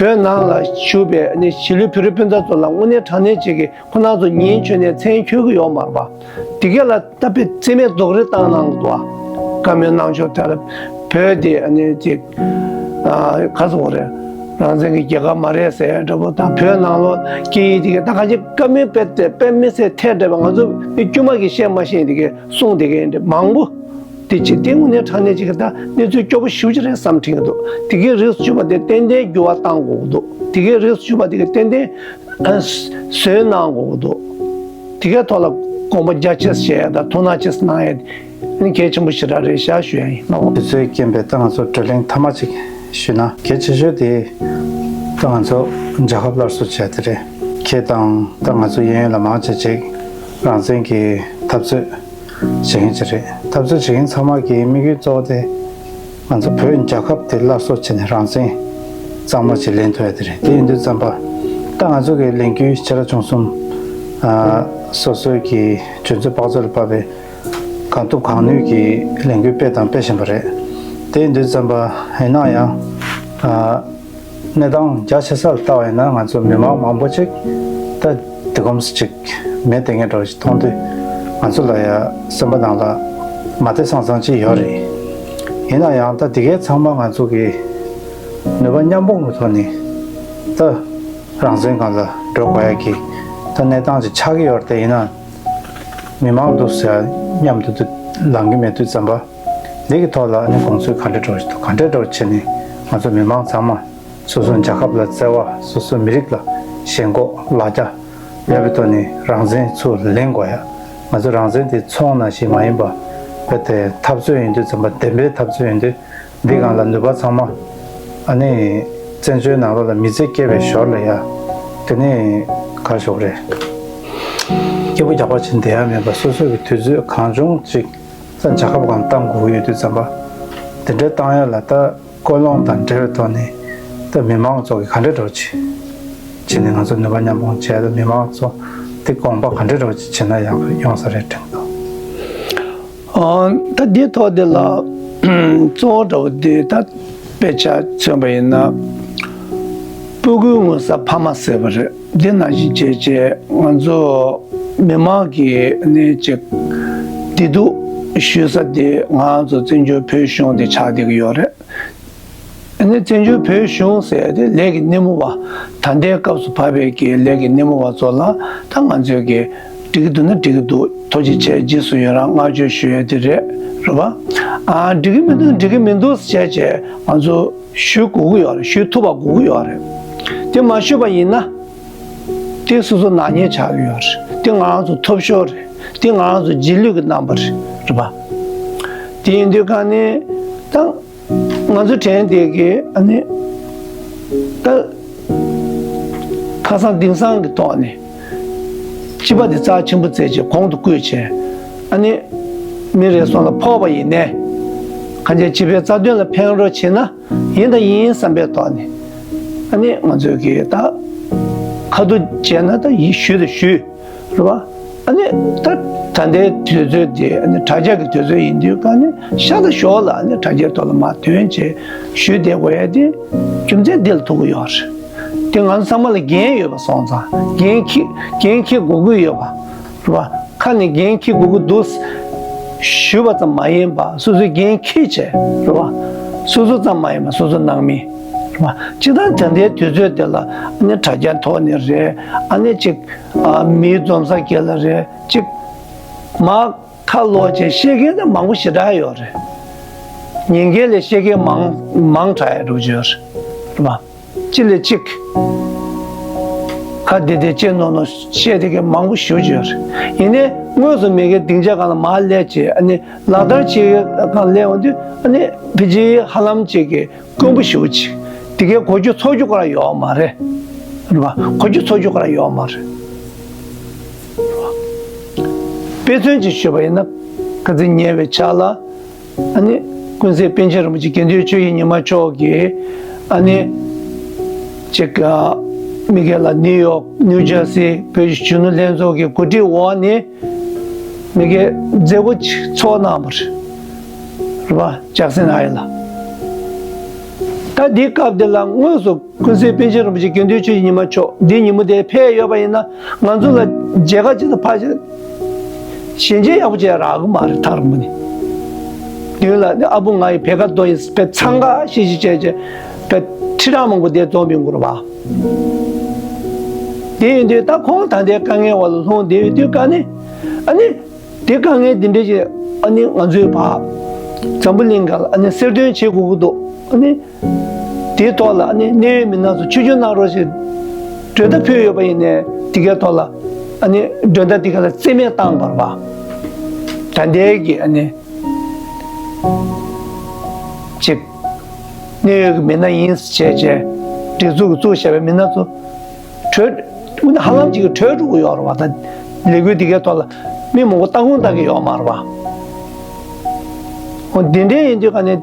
བོད་ནང་ལ་བཞུགས་པའི་ཨ་ནི་གཞིས་ལུས་བོད་རིགས་སྤུན་ཟླ་ཚོ་ལ་དངོས་གནས་དྲང་གནས་ཅིག་གི་ཁོ་རང་ཚོ་ཉིན་མཆོད་ནས་མཚན་འཁྱོལ་གི་ཡོད་མ་རེད་པ། དེ་གས་ལ་ད་དཔེ་རྩིས་མེད་རྡོག་རེ་བཏང་གནང་གི་འདུག་ཨ། བཀའ་མོལ་གནང་ཕྱོགས་དེར་བོད་དེ་ཨ་ནི་ཅིག་ཨ་ག་ཟེར་དགོས་རེད། རང་བཙན་གྱི་རྒྱལ་ཁབ་མ་རེད་ཟེར་ཡ་འདྲ་པོ་དང་བོད་ནང་ལོགས་སྐད་ཡིག་དེ་གས་ད་ག་ཅིག་བཀའ་མོལ་དཔེ་དེ་དཔེ་མི་སྲིད་ཐལ་འདྲ་པོ་ང་ཚོ་མི་དཀྱུས་མ་གིས་བཤད་མ་ཤེས་དེ་གས་གསུངས་དེ་གས་འདྲ་མང་པོ། དེ་ཅི་སྟེ་དངོས་གནས་དྲང་གནས་ཅིག་གི་ད་གནས་ཚུལ་སྐྱོ་པོ་ཞེ་པོ་ཅིག་རེད་བསམ་དྲན་གྱི་འདུག་དེ་གའི་རིགས་སུ་ཆུད་པ་དེ་ཏན་ཏན་འགྱུར་བ་གཏང་དགོས་ཀྱི་འདུག་དེ་གའི་རིགས་སུ་ཆུད་པ་དེ་གའི་ཏན་ཏན་ཨ་བཟོས་གནང་དགོས་ཀྱི་འདུག་དེ་གའི་ཐོག་ལ་དགོངས་པ་རྒྱ་ཆེ་བཞེས་ཡ་དང་ཐུགས་སྣང་ཆེ་གནང་ཡ་དེ་གལ་ཆེན་པོ་ཞེ་དྲག་རེད་ཤག་ཞུ་ཡ་ཡིན། དེ་ཚོའི་རྐྱེན་པས་ད་ང་ཚོ་བགྲོ་གླེང་མཐའ་མ་ཅིག་ཞུས་ན་གལ་ཆེ་ཤོས་དེ་ད་ང་ཚོ་རྒྱལ་ཁབ་སླར་གསོ་བྱས་དེ་རེད། ཁྱེད་དང་ད་ང་ཚོ་གཡས་གཡོན་ལ་མང་ཆེ་ཅིག་རང་བཙན་གྱི་འཐབ་རྩོད། བྱེད་མཁན་ཅིག་རེད། འཐབ་རྩོད་བྱེད་མཁན་ཚང་མ་གི་དམིགས་ཡུལ་གཙོ་བོ་དེ་ང་ཚོ་བོད་རྒྱལ་ཁབ་དེ་སླར་གསོ་བྱས་ནས་རང་བཙན་གཙང་མ་ཅིག་ལེན་ཐུབ་ཡ་དེ་རེད། དེ་ཡིན་དུས་ཙམ་པ་ད་ང་ཚོ་གི་ལས་འགུལ་ཆེ་ཕྲ་ཆུང་གསུམ་ཨ་སོ་སོའི་གི་འཇོན་ཚོད་དཔག་ཚོད་ལ་དཔག་པའི་གང་ཐུབ་གང་ནུས་ཀྱི་ལས་འགུལ་སྤེལ་དང་སྤེལ་བཞིན་པ་རེད། དེ་ཡིན་དུས་ཙམ་པ་ཡིན་ན་ཡང་ཨ། གནས་སྟངས་རྒྱ་ཆེ་ས་ལ་ལྟ་བ་ཡིན་ན་ང་ཚོ་མི་མང་མང་པོ་ཅིག་ད་འདི་གོམས་སུ་ཅིག་མེད་དེ་ངས་འགྲོ་ཞིག་མཐོང་དུས་ང་ཚོ་ལ་ཡ་སེམས་པ་ནང་ལ་མ་བདེ་སང་སང་ཅིག་ཡོད་རེད། ཡིན་ན་ཡང་ད་འདི་གའི་ཚང་མ་ང་ཚོ་གི་ནུས་པ་མཉམ་སྤུངས་ཀྱི་ཐོག་ནས་ད་རང་བཙན་སྒང་ལ་འགྲོ་དགོས་ཡ་གི་ད་གནས་སྟངས་ཅིག་ཆགས་ཀྱི་ཡོད་རེད། དེ་ཡིན་ན་མི་མང་འདུག་ཟེར་མཉམ་དུ་འདུ་ལངས་ཀྱི་མེད་དུས་ཙམ་པ། འདི་གི་ཐོག་ལ་ཨ་ནི་དགོངས་ཚུལ་ག་འདྲ་འདྲ་བོ་ཞིག་འདུག་ག་འདྲ་འདྲ་བོ་བྱས་ནས་ང་ཚོ་མི་མང་ཚང་མ་སོ་སོ་རྒྱལ་ཁབ་ལ་བརྩེ་བ། སོ་སོ་མི་རིགས་ལ་ཞེན་ཁོག་ལ་རྒྱ་ཡོད་པའི་ཐོག་ནས་རང་བཙན་ཚུར་ལེན་དགོས་ཡ། ང་ཚོ་རང་བཙན་དེ་ཚོང་ནང་བཞིན་མ་ཡིན་པ། རྦད་དེ་འཐབ་རྩོད་ཡིན་དུས་ཙམ་པ་བདེན་པའི་འཐབ་རྩོད་ཡིན་དུས་འདི་སྒང་ལ་ནུས་པ་ཚང་མ་ཨ་ནི་བཙན་བྱོལ་ནང་ལོགས་ལ་མི་ཚེ་སྐྱེལ་བའི་ཞོར་ལ་ཡ་དེ་ནས་ག་རེ་ཞུ་དགོས་རེད། སྐྱིད་པོ་རྒྱག་པ་ཅིག་བསྡད་ཡ་མེད་པ། སོ་སོ་གི་དུས་ཚོད་གང་བྱུང་ཅིག་ད་རྒྱལ་ཁབ་སྒང་བཏང་དགོས་ཀྱི་ཡོད་དུས་ཙམ་པ། དེ་འདྲའི་བཏང་ཡ་ལ་ད་ཀུན་སློང་དང་འབྲེལ་བའི་ཐོག་ནས་ད་མི་མང་ཚོ་གི་ག་འདྲ་འདྲ་བོ་ཅིག་བྱས་ནས་ང་ཚོ་ནུས་པ་མཉམ་སྤུངས་བྱས། ད་མི་མང་ཚོ་དེ་དགོངས་པ་ག་འདྲ་འདྲ་བོ་ཅིག་བྱས་ན་ཡག་ཡོང་ས་རེད་དྲན་འདུག་ཨ་ད་འདིའི་ཐོག་འདི་ལ་གཙོ་བོ་འདྲ་བོ་འདི་ད་དཔེ་ཆ་མཚོན་པ་ཡིན་ན་སྤུ་གུའི་ངོ་ས་ཕ་མ་ཟེར་བ་རེད། འདི་ནང་བཞིན་བྱས་བྱས་ང་ཚོ་མི་མང་གིས་ནི་ཅིག་བདེ་སྡུག་ཞུ་ས་དེ་ང་ཚོ་བཙན་བྱོལ་བོད་གཞུང་དེ་ཆགས་བསྡད་ཀྱི་ཡོད་རེད། ཨ་ནི་བཙན་བྱོལ་བོད་གཞུང་ཟེར་དེ་ལས་ཀྱི་སྣེ་མོ་བ། ད་ལྟའི་སྐབས་སུ་བབས་པའི་གི་ལས་ཀྱི་སྣེ་མོ་བ་ཚོ་ལ་ད་ང་ཚོས་གི་འགྲིག་གི་འདུག་ན་འགྲིག་གི་འདུག་ཐུགས་རྗེ་ཆེ། རྗེས་སུ་ཡི་རང་བསྔགས་བརྗོད་ཞུ་ཡས་དེ་རེད། རེད་བ། ཨ་འགྲིག་གི་མི་འདུག་འགྲིག་གི་མི་འདུག་ཟེར་བྱས་ང་ཚོ་ཞུ་དགོས་ཀྱི་ཡོད་རེད། ཞུ་ཐུབ་པ་དགོས་ཀྱི་ཡོད་རེད། དེ་མ་ཞུས་པ་ཡིན་ན། དེ་སོ་སོ་ནག་ཉེས་ཆགས་ཀྱི་ཡོད་རེད། དེ་ང་རང་ཚོ་ཐོབ་ཤོར་རེད། དེ་ང་རང་ཚོ་རྗེས་ལུས་ཀྱི་རྣམ་པ་རེད། རེད་པ། དེ་ཡིན་དུས་ག་ནས་ད་ང་ཚོ་དྲན་བསྡད་ཀྱི་ཨ་ནི་ད་ཁ་སང་དེང་སང་གི་ཐོག་ནས་སྤྱི་པ་དེ་རྩ་ཆེན་པོ་བརྩད་བྱས་གོང་དུ་བཀུར་བྱས། ཨ་ནི་མི་རེ་ཟུང་ལ་ཕོག་པ་ཡིན་ནའི་གང་ཅི་སྤྱི་པའི་རྩ་དོན་ལ་ཕན་རོགས་བྱེད་ན། ཡིན་དང་ཡིན་བསམ་པའི་ཐོག་ནས་ཨ་ནི་ང་ཚོས་ཀྱི་ད་ཁ་ཐུག་བྱས་ན་ད་ཡིད་ཞུ་དང་ཞུ། རེད་བ། ཨ་ནི་ད་ད་ལྟའི་དུས་ཚོད་དེ་ཨ་ནི་དྲ་རྒྱ་གི་དུས་ཚོད་ཡིན་དུས་ག་ནི་ཤ་དང་ཞོར་ལ་ཨ་ནི་དྲ་རྒྱའི་ཐོག་ལ་མར་ཐོན་བྱས་ཞུས་བསྡད་དགོས་ཡ་དེ་རྒྱུ་མཚན་འདི་ལ་ཐུག་གི་ཡོད་རེད། དེ་ང་ཚོ་ཚང་མ་ལ་འགན་ཡོད་པ་སོང་ཙང་འགན་འཁྱེར་འགན་འཁྱེར་དགོས་ཀྱི་ཡོད་པ། རེད་བ། ཁ་ནས་འགན་འཁྱེར་དགོས་ཀྱི་འདུག་ཞུས་པ་ཙམ་མ་ཡིན་པ་སོ་སོས་འགན་འཁྱེར་བྱས་རེད་བ། སོ་སོ་ཙམ་མ་ཡིན་པ་སོ་སོ་ནང་མི་རེད་བ། སྤྱིར་བཏང་ད་ལྟའི་དུས་ཚོད་འདི་ལ་ཨ་ནི་དྲ་རྒྱ་ཐོག་ནས་རེད། ཨ་ནི་ཅིག་ཨ་མིའི་འཛོམས་ས་དགེ་ལ་རེད། ཅིག་མ་ཁ་ལོག་བྱས་བཤད་མཁན་དེ་མང་པོ་ཞེ་དྲག་ཡོད་རེད། ཉན་མཁན་ལས་བཤད་མཁན་མང་མང་དྲགས་ཡ་འགྲོ་གི་ཡོད་རེད་བ། གཅིག་ལས་གཅིག་ཁ་བདེ་བདེ་ཅན་ནོར་ནོར་བཤད་བསྡད་མཁན་མང་པོ་ཞེ་པོ་ཅིག་ཡོད་རེད། ཡིན་ནའི་དངོས་སུ་མི་སྒེར་སྡིངས་ཆ་སྒང་ལ་མར་སླེབས་བྱས་ཨ་ནི་ལག་བསྟར་བྱེད་ཡ་སྒང་སླེབས་འོང་དུས་ཨ་ནི་ཕལ་ཆེར་ཧ་ལམ་ཅིག་གི་དཀོན་པོ་ཞེ་པོ་ཅིག་དེ་གའི་གོ་རྒྱུ་ཚོར་རྒྱུ་ཁོ་རང་ཡོད་མ་རེད། རེད་བ། གོ་རྒྱུ་ཚོར་རྒྱུ་ཁོ་རང་ཡོད་མ་རེད། དཔེ་མཚོན་ཅིག་ཞུས་པ་ཡིན་ན། ཁ་ཚིག་ཉེ་བའི་ཆར་ལ་ཨ་ནི་ཀུན་གཟིགས་པཎ་ཆེན་རིན་པོ་ཆེ་དགེ་འདུན་ཆོས་ཀྱི་ཉི་མ་མཆོག་གིས་ཨ་ནི་ཅིག་ཨ་མི་སྒེར་ལ་ནིའུ་ཡོག་ནིའུ་ཇར་སི་བོད་ཀྱི་གཞོན་ནུ་ལྷན་ཚོགས་ཀྱི་གོ་སྒྲིག་འོག་ནས་མི་སྒེར་མཛད་སྒོ་ཅིག་ཚོགས་གནང་བ་རེད། རེད་བ། ཇག་སན་ཨའི་ལ། ད་འདི་སྐབས་འདི་ལ་དངོས་སུ་ཀུན་གཟིགས་པཎ་ཆེན་རིན་པོ་ཆེ་དགེ་འདུན་ཆོས་ཀྱི་ཉི་མ་མཆོག་འདི་ཉིན་མོ་དེ་ཕེབས་ཡོད་པ་ཡིན་ན་ང་ཚོ་ལ་མཇལ་ཁ་ཅིག་དང་ཕར་ཕྱིན་ཞལ་མཇལ་ཡག་པོ་ཅིག་རག་གི་མ་རེད། ཐག་རིང་པོ་ནས། མདུན་ལ་ནི་ཨ་བུ་ང་ཡི་བེ་ཀ་རྡོ་ཡི་བེ་འཚང་ཁ་ཤིག་ཤིག་བྱས་བྱས་བེ་ཁྲི་ཕྲག་མང་པོ་དེ་འཛོམས་ཡོང་གི་རེད་བ། དེ་ཡིན་དུས་ད་ཁོང་ད་ལྟའི་དཀའ་ངལ་བ་ལ་ལྷུང་བསྡད་ཡོད་དུས་ཀ་ནི་ཨ་ནི། དེ་དཀའ་ངལ་འདི་འདྲ་ཞིག་ཨ་ནི་ང་ཚོའི་བར་འཛམ་བུ་གླིང་ག་ལ་ཨ་ནི་གསལ་སྟོན་བྱེད་དགོས་ཀྱི་འདུག་ཨ་ནི་དེའི་ཐོག་ལ་ཨ་ནི་གནད་ཡོད་མི་སྣ་ཚོ་ཆིབས་བསྒྱུར་གནང་རོགས་ཞེས་མགྲོན་བརྡ་ཕུལ་ཡོད་པ་ཡིན་ནའི་དེ་གའི་ཐོག་ལ་ཨ་ནི་མགྲོན་བརྡ་དེ་ག་ལ་རྩིས་མེད་བཏང་བར་བ། ད་ལྟའི་གི་ཨ་ནི་ཅིག་གནད་ཡོད་ཀྱི་མི་སྣ་ཡིན་ཟེར་བྱས་བྱས་སྒྲིག་འཛུགས་ཀྱིས་བཙུགས་བཞག་པའི་མི་སྣ་ཚོ། བྲོས། དངོས་གནས་ཧ་ལམ་གཅིག་གིས་བྲོས་འགྲོ་གི་ཡོད་རེད་བ། ད་ལས་འགུལ་འདི་གའི་ཐོག་ལ་མི་མང་པོ་ལྟ་སྐོར་ལྟ་གི་ཡོད་མ་རེད་བ། འོ་འདི་འདྲའི་ཡིན་དུས་ཀ་ནས་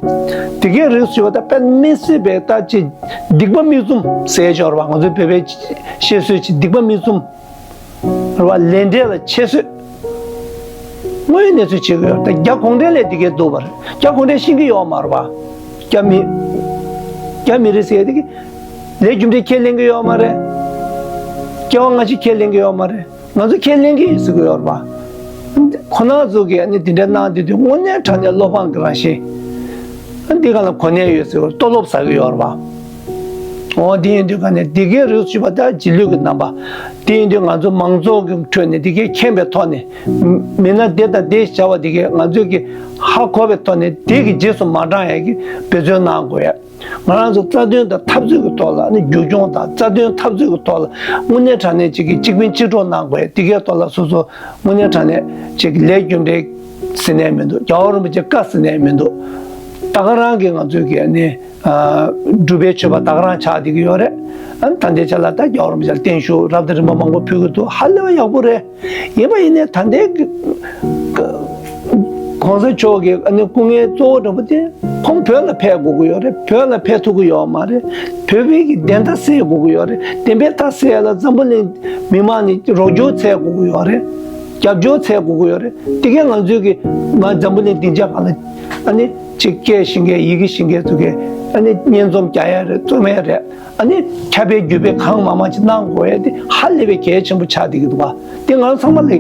འདི་གའི་རིགས་སུ་ཡོད་པ་ད་དཔེ་མི་སྲིད་པའི་ད་ཅིག་སྡིག་པ་མིག་བཙུམ་ཟེར་ཡ་ཅིག་ཡོད་རེད་བ། ང་ཚོའི་བོད་པའི་བཤད་སྲོལ་ཅིག་སྡིག་པ་མིག་བཙུམ་རེད་བ། ལས་འབྲས་ལ་ཁྱད་གསོད། དངོས་ཡོད་གནས་ཚུལ་བྱེད་ཀྱི་ཡོད་རེད། ད་རྒྱ་གུང་ཁྲན་ལས་འདི་གའི་འདུག་པ་རེད། རྒྱ་གུང་ཁྲན་ཤེས་ཀྱི་ཡོད་མ་རེད་བ། རྒྱ་མི་རྒྱ་མི་རིགས་ཟེར་ཡ་དེ་གི་ལས་རྒྱུ་འབྲས་ཁས་ལེན་གྱི་ཡོད་མ་རེད། སྐྱེ་བ་སྔ་ཕྱི་ཁས་ལེན་གྱི་ཡོད་མ་རེད། ང་ཚོ་ཁས་ལེན་གྱི་ཡོད་ཟེར་གྱི་ཡོད་རེད་པ། ཁོ་རང་ཚོ་གིས་ཨ་ནི་དེ་འདྲ་གནང་བསྡད་དུས་དངོས་གནས་དྲང་གནས་བློ་ཕངས་ཀྱི་རང་བཞིན། ཨ་འདི་ག་ལ་གོ་གནས་ཡོད་ཟེར་བར་ལྟོ་སློབ་ཟ་གི་ཡོད་རེད་པ། འོ་དེ་ཡིན་དུས་ག་ནས་འདི་གའི་རིགས་སུ་ཆུད་པ་ད་རྗེས་ལུས་ཀྱི་རྣམ་པ། དེ་ཡིན་དུས་ང་ཚོ་མང་ཚོགས་ཀྱི་ཁྲོད་ནས་འདི་གའི་མཁྱེན་པའི་ཐོག་ནས། མི་སྣ་དེ་དང་དེ་བྱ་བ་འདི་གའི་ང་ཚོས་ཀྱི་ཧ་གོ་བའི་ཐོག་ནས་དེ་གི་རྗེས་སུ་མ་འབྲང་ཡས་ཀྱི་འབད་བརྩོན་གནང་དགོས་ཡ། ང་རང་ཚོ་རྩ་དོན་དང་འཐབ་རྩོད་ཀྱི་ཐོག་ལ་ནི་རྒྱུག་མཆོང་དང་རྩ་དོན་འཐབ་རྩོད་ཀྱི་ཐོག་ལ་དངོས་གནས་དྲང་གནས་ཅིག་གིས་གཅིག་ཕན་གཅིག་གྲོགས་གནང་དགོས། དེ་གའི་ཐོག་ལ་སོ་སོ་དངོས་གནས་དྲང་གནས་ཅིག་ལས་རྒྱུ་འབྲས་ཟེར་ནས་མི་འདུག་རྒྱལ་བ་རིན་པོ་ཆེ་བཀའ་ཟེར་ནས་མི་འདུག་ད་ག་རང་གི་ང་ཚོའི་གི་ནི་སྒྲུབ་པའི་མཆོད་པ་ད་ག་རང་ཆགས་བསྡད་ཀྱི་ཡོད་རེད། ཨ་ནི་ད་ལྟའི་ཆ་ལ་ད་རྒྱལ་བ་རིན་པོ་ཆེ་ལ་བརྟན་བཞུགས་རབ་དང་རིམ་པ་མང་པོ་ཕུལ་གྱི་འདུག་ཧ་ལས་པ་ཡག་པོ་རེད། ཡིན་པ་ཡིན་ནའི་ད་ལྟའི་གི་ག་གོང་ས་མཆོག་གི་ཨ་ནི་སྐུ་ངལ་གཙོ་བོ་འདྲ་པོ་དེ་ཁོང་བོད་ལ་ཕེབས་དགོས་ཀྱི་ཡོད་རེད། བོད་ལ་ཕེབས་ཐུབ་ཀྱི་ཡོད་མ་རེད། བོད་པའི་གི་བདེན་མཐའ་གསལ་དགོས་ཀྱི་ཡོད་རེད། བདེན་པའི་མཐའ་གསལ་ཡ་ལ་འཛམ་བུ་གླིང་མི་མང་ནས་རོགས་སྐྱོར་འཚོལ་དགོས་ཀྱི་ཡོད་རེད། རྒྱབ་སྐྱོར་འཚོལ་དགོས་ཀྱི་ཡོད་རེད། དེ་གས་ང་ཚོའི་གི་མ་འཛམ་བུ་གླིང་སྡིངས་ཆ་སྒང་ལ་ཨ་ནི་ཅིག་སྐད་ཤེས་མཁན་ཡི་གེ་ཤེས་མཁན་ཚོ་གིས་ཨ་ནི་སྙན་རྩོམ་རྒྱག་ཡ་རེད། རྩོམ་ཡ་རེད། ཨ་ནི་ཁྱབ་སྤེལ་བརྒྱུད་སྤེལ་གང་མང་མང་ཅིག་གནང་དགོས་ཡ་དེ་ཧ་ལས་པའི་གལ་ཆེན་པོ་ཆགས་བསྡད་ཀྱི་འདུག་བ། དེ་ང་ཚང་མ་ལས་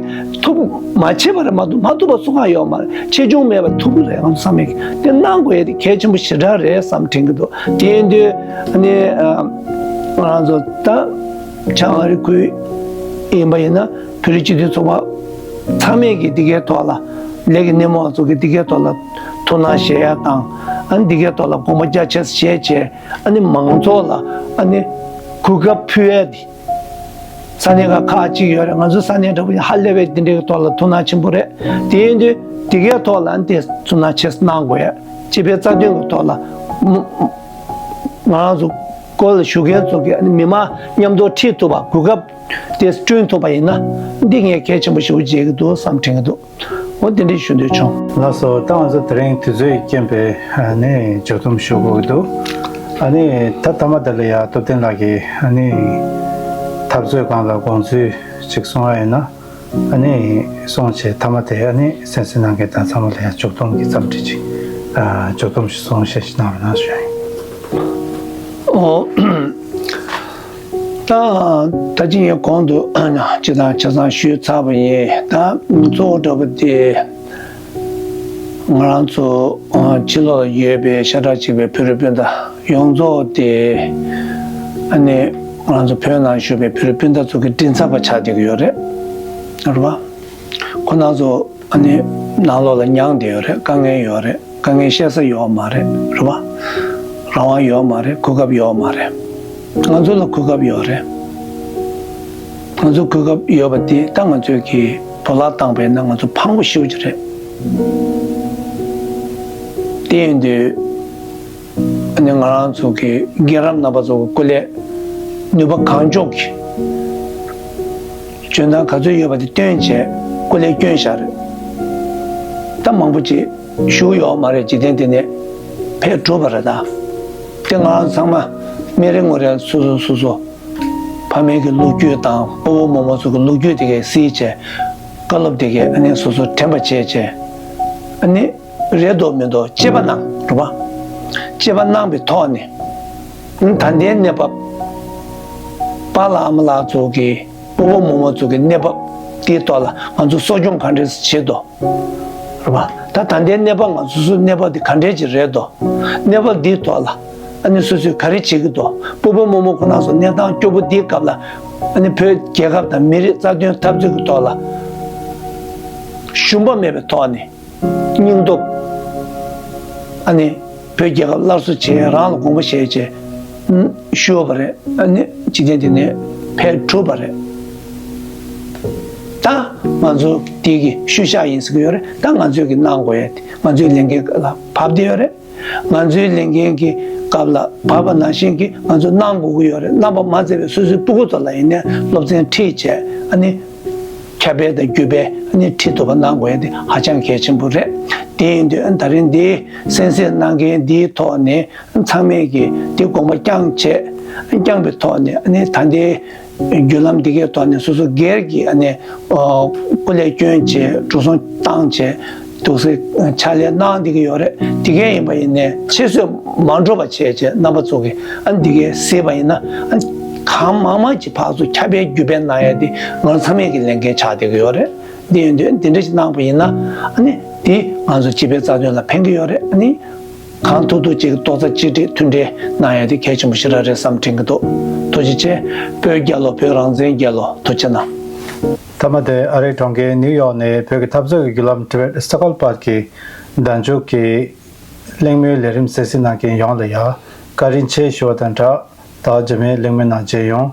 ཐུབ་མ་བྱས་པ་རེད་མ་གཏོགས་མ་ཐུབ་པ་སུ་གང་ཡོད་མ་རེད། ཆེ་ཆུང་མེད་པར་ཐུབ་ཀྱི་རེད། ང་ཚོ་ཚང་མས་དེ་གནང་དགོས་ཡ་དེ་གལ་ཆེན་པོ་ཞེ་དྲག་རེད་བསམ་དྲན་གྱི་འདུག་དེ་ཡིན་དུས་ཨ་ནི་ཨ་ང་རང་ཚོ་ད་བྱང་ཨ་རི་ཁུལ་ཡིན་པ་ཡིན་ན་བོད་རིགས་སྤྱི་མཐུན་ཚོགས་པ་ཚང་མས་ཀྱི་འདི་གའི་ཐོག་ལ་ལས་ཀྱི་སྣེ་མོ་ཚོ་གི་འདི་གའི་ཐོག་ལ་ཐུགས་སྣང་བཞེས་ཡ་དང་ཨ་ནི་འདི་གའི་ཐོག་ལ་དགོངས་པ་རྒྱ་ཆེ་བཞེས་བྱས། ཨ་ནི་མང་ཚོགས་ལ་ཨ་ནི་གོ་སྐབས་ཕུལ་ཡ་འདི། ས་གནས་ཁག་ཁག་ཅིག་ཡོད་རེད། ང་ཚོ་ས་གནས་འདྲ་པོ་ཡིན་ཧ་ལས་པའི་འདི་འདྲའི་ཐོག་ལ་ཐུགས་སྣང་ཆེན་པོ་རེད། དེ་ཡིན་དུས་དེ་གའི་ཐོག་ལ་ཨ་ནི་དེ་ཐུགས་སྣང་ཆེ་གནང་དགོས་ཡ། སྤྱི་པའི་རྩ་དོན་གྱི་ཐོག་ལ་ང་རང་ཚོ་སྐོར་ལ་བཞུགས་མཁན་ཚོ་གི་ཨ་ནི་མི་མང་མཉམ་དུ་ཁྲིད་ཐུབ་པ་གོ་སྐབས་དེ་བསྐྲུན་ཐུབ་པ་ཡིན་ན་འདི་ངས་གལ་ཆེན་པོ་ཞེ་པོ་མཇལ་གྱི་འདུག་བསམ་དྲན་གྱི་འདུག་འོ་དེ་འདྲ་ཞུ་འདོད་བྱུང་། ལགས་སོ། ད་ང་ཚོ་དེ་རིང་དུས་ཚོད་ཀྱི་རྐྱེན་པས་ཨ་ནི་མཇུག་སྡོམ་ཞུ་དགོས་ཀྱི་འདུག་ཨ་ནི་ད་ཐ་མ་དེ་ལ་ཡ་སྟོབས་ལྡན་ལགས་ཀྱིས་ཨ་ནི་འཐབ་རྩོད་སྒང་ལ་དགོངས་ཚུལ་ཅིག་གསུང་བ་ཡིན་ན་ཨ་ནི་གསུང་བྱས་ཐ་མ་དེ་ཨ་ནི་གསན་གཟིགས་གནང་མཁན་དང་ཚང་མ་ལ་ཡ་མཇུག་སྡོམ་གྱི་འཚམས་འདྲི་ཅིག་ཨ་མཇུག་སྡོམ་ཞིག་གསུང་བཤད་ཞིག་གནང་རོགས་གནང་ཞུ་ཡ་ཡིན། ཨོ། ད་ད་ཅི་ངས་གོང་དུ་སྤྱི་བཏང་ཆ་ཚང་ཞུས་ཚར་བ་ཡིན། ད་གཙོ་བོ་འདྲ་པོ་དེ་ང་རང་ཚོ་ཕྱི་ལོགས་ལ་ཡོད་པའི་ཤ་ཁྲག་གཅིག་པའི་བོད་རིགས་སྤུན་ཟླ་ཡོངས་རྫོགས་དེ་ཨ་ནི་ང་རང་ཚོ་བོད་ནང་བཞུགས་པའི་བོད་རིགས་སྤུན་ཟླ་ཚོ་གི་མགྲིན་ཚབ་པ་ཆགས་བསྡད་ཀྱི་ཡོད་རེད། རེད་བ། ཁོ་རང་ཚོ་ཨ་ནི་ནང་ལོགས་ལ་མྱངས་བསྡད་ཡོད་རེད། དཀའ་ངལ་ཡོད་རེད། དཀའ་ངལ་བཤད་ས་ཡོད་མ་རེད། རེད་པ། རང་དབང་ཡོད་མ་རེད། གོ་སྐབས་ཡོད་མ་རེད། ང་ཚོ་ལ་གོ་སྐབས་ཡོད་རེད། ང་ཚོ་གོ་སྐབས་ཡོད་པ་དེ་ད་ང་ཚོས་ཀྱི་བོར་བརླག་བཏང་པ་ཡིན་ན་ང་ཚོ་ཕངས་པོ་ཞེ་པོ་ཅིག་རེད། དེ་ཡིན་དུས། ཨ་ནི་ང་རང་ཚོ་གི་རྒན་རབས་རྣམ་པ་ཚོ་གི་སྐུ་ལས་ནུས་པ་གང་ལྕོགས་ཀྱིས་འཇོན་ཐང་ག་ཚོད་ཡོད་པ་དེ་བཏོན་བྱས་སྐུ་ལས་བསྐྱོན་བཞག་རེད། ད་མང་པོ་ཅིག་བཞུགས་ཡོད་མ་རེད། འཇིག་རྟེན་འདི་ནས་ཕེབས་གྲུབ་པ་རེད། ད་དེ་ང་རང་ཚང་མ་མི་རེ་ངོ་རེ་སོ་སོ་སོ་སོ་ཕ་མེས་ཀྱི་ལོ་རྒྱུས་དང་སྤོ་བོ་རྨོ་མོ་ཚོ་གི་ལོ་རྒྱུས་དེ་གས་གཟིགས་བྱས། བཀའ་སློབ་དེ་གས་ཨ་ནི་སོ་སོ་དྲན་པ་བྱས་བྱས། ཨ་ནི། རེད་འདུག་མི་འདུག་དཔྱད་པ་གནང་། རེད་པ། དཔྱད་པ་གནང་བའི་ཐོག་ནས། ད་ལྟའི་གནས་བབ། པཱ་ལགས་ཨ་མ་ལགས་ཚོ་གི་སྤོ་བོ་རྨོ་མོ་ཚོ་གི་གནས་བབ་དེའི་ཐོག་ལ་ང་ཚོ་གསོ་སྐྱོང་ག་འདྲས་བྱེད་དོ། རེད་པ། ད་ད་ལྟའི་གནས་བབ་ང་ཚོ་ཚོའི་གནས་བབ་དེ་ག་འདྲས་ཅིག་རེད་དོ། གནས་བབ་འདིའི་ཐོག་ལ་ཨ་ནི་སོ་སོས་ག་རེ་བྱེད་ཀྱི་འདུག་སྤོ་བོ་རྨོ་མོ་ཁོ་རང་ཚོ་གནས་སྟངས་སྐྱོ་པོ་འདིའི་སྐབས་ལ་ཨ་ནི་བོད་རྒྱལ་ཁབ་དང་མི་རིགས་རྩ་དོན་འཐབ་རྩོད་ཀྱི་ཐོག་ལ་ཞུམ་པ་མེད་པའི་ཐོག་ནས། སྙིང་སྟོབས། ཨ་ནི། བོད་རྒྱལ་ཁབ་སླར་གསོ་བྱེད་རང་ལ་དགོངས་པ་བཞེས་བྱས། ཞུ་བ་རེད། ཨ་ནི་འཇིག་རྟེན་འདི་ནས་ཕེབས་གྲུབ་པ་རེད། ད་ང་ཚོ་འདི་གི་ཤུལ་བཞག་ཡིན་ཟེར་གྱི་ཡོད་རེད། ད་ང་ཚོས་ཀྱི་གནང་དགོས་ཡ་དེ་ང་ཚོའི་ལས་འགན་ལ་བབས་བསྡད་ཡོད་རེད། ང་ཚོའི་ལས་འགན་གྱི་སྐབས་ལ་བབས་པ་ནང་བཞིན་གྱི་ང་ཚོས་གནང་དགོས་ཀྱི་ཡོད་རེད། གནང་པ་མ་ཚད་པའི་སོ་སོའི་སྤུ་གུ་ཚོ་ལ་ཡིན་ནའི་སློབ་ཚན་ཁྲིད་བྱས། ཨ་ནི། ཁྱབ་སྤེལ་དང་བརྒྱུད་སྤེལ་ནི་ཁྲིད་ཐུབ་པ་གནང་དགོས་ཡ་དེ་ཧ་ཅང་གལ་ཆེན་པོ་རེད། དེ་ཡིན་དུས་ད་རིང་འདི་གསན་གཟིགས་གནང་མཁན་འདིའི་ཐོག་ནས་ཚང་མས་ཀྱིས་འདི་དགོངས་པ་བསྐྱངས་བྱས། བསྐྱངས་པའི་ཐོག་ནས་ནི་ད་ལྟའི་བརྒྱུད་ལམ་འདི་གའི་ཐོག་ནས་སོ་སོ་སྒེར་གྱིས་ནི་སྐུ་ལས་བསྐྱོན་བྱས། འགྲོ་སོང་བཏང་བྱས། འདུག་སེ་ཕྱག་ལས་གནང་བསྡད་ཀྱི་ཡོད་རེད། དེ་གས་ཡིན་པ་ཡིན་ནའི་ཕྱིས་སུ་མ་འགྲོ་བ་བྱས་བྱས་རྣམ་པ་ཚོ་གིས་ཨ་འདི་གས་གཟིགས་པ་ཡིན་ན་ཨ་གང་མང་མང་ཅིག་ཕར་ཚུར་ཁྱབ་སྤེལ་བརྒྱུད་སྤེལ་གནང་ཡ་དེ་ང་ཚང་མས་ཀྱི་ལས་འགན་ཆགས་བསྡད་ཀྱི་ཡོད་རེད། འདི་ཡིན་དུས་འདི་འདྲ་ཞིག་གནང་པ་ཡིན་ན་ཨ་ནི་འདི་ང་ཚོ་སྤྱི་པའི་རྩ་དོན་ལ་ཕན་གྱི་ཡོད་རེད། ཨ་ནི་གང་ཐུབ་ཐུབ་ཅིག་རྡོག་རྩ་གཅིག་སྒྲིལ་མཐུན་སྒྲིལ་གནང་ཡ་དེ་གལ་ཆེན་པོ་ཞེ་དྲག་རེད་བསམ་དྲན་གྱི་འདུག་ཐུགས་རྗེ་ཆེ། བོད་རྒྱལ་ལོ། བོད་རང་བཙན་རྒྱལ་ལོ། ཐུགས་རྗེ་གནང་། མཐའ་མ་དེ་ཨ་རིའི་གྲོང་ཁྱེར་ནིའུ་ཡོག་ནས་བོད་ཀྱི་འཐབ་རྩོད་ཀྱི་བརྒྱུད་ལམ་ཊི་བེཊ་ས་ཀལ་པར་གྱི་གདན་ཞུ་གི་གླེང་མོལ་ལས་རིམ་གསན་གཟིགས་གནང་མཁན་ཡོངས་ལ་ཡང་བཀའ་དྲིན་ཆེ་ཞུ་བ་དང་སྦྲགས། ད་རྗེས་མའི་གླེང་མོལ་ནང་མཇལ་ཡོང་།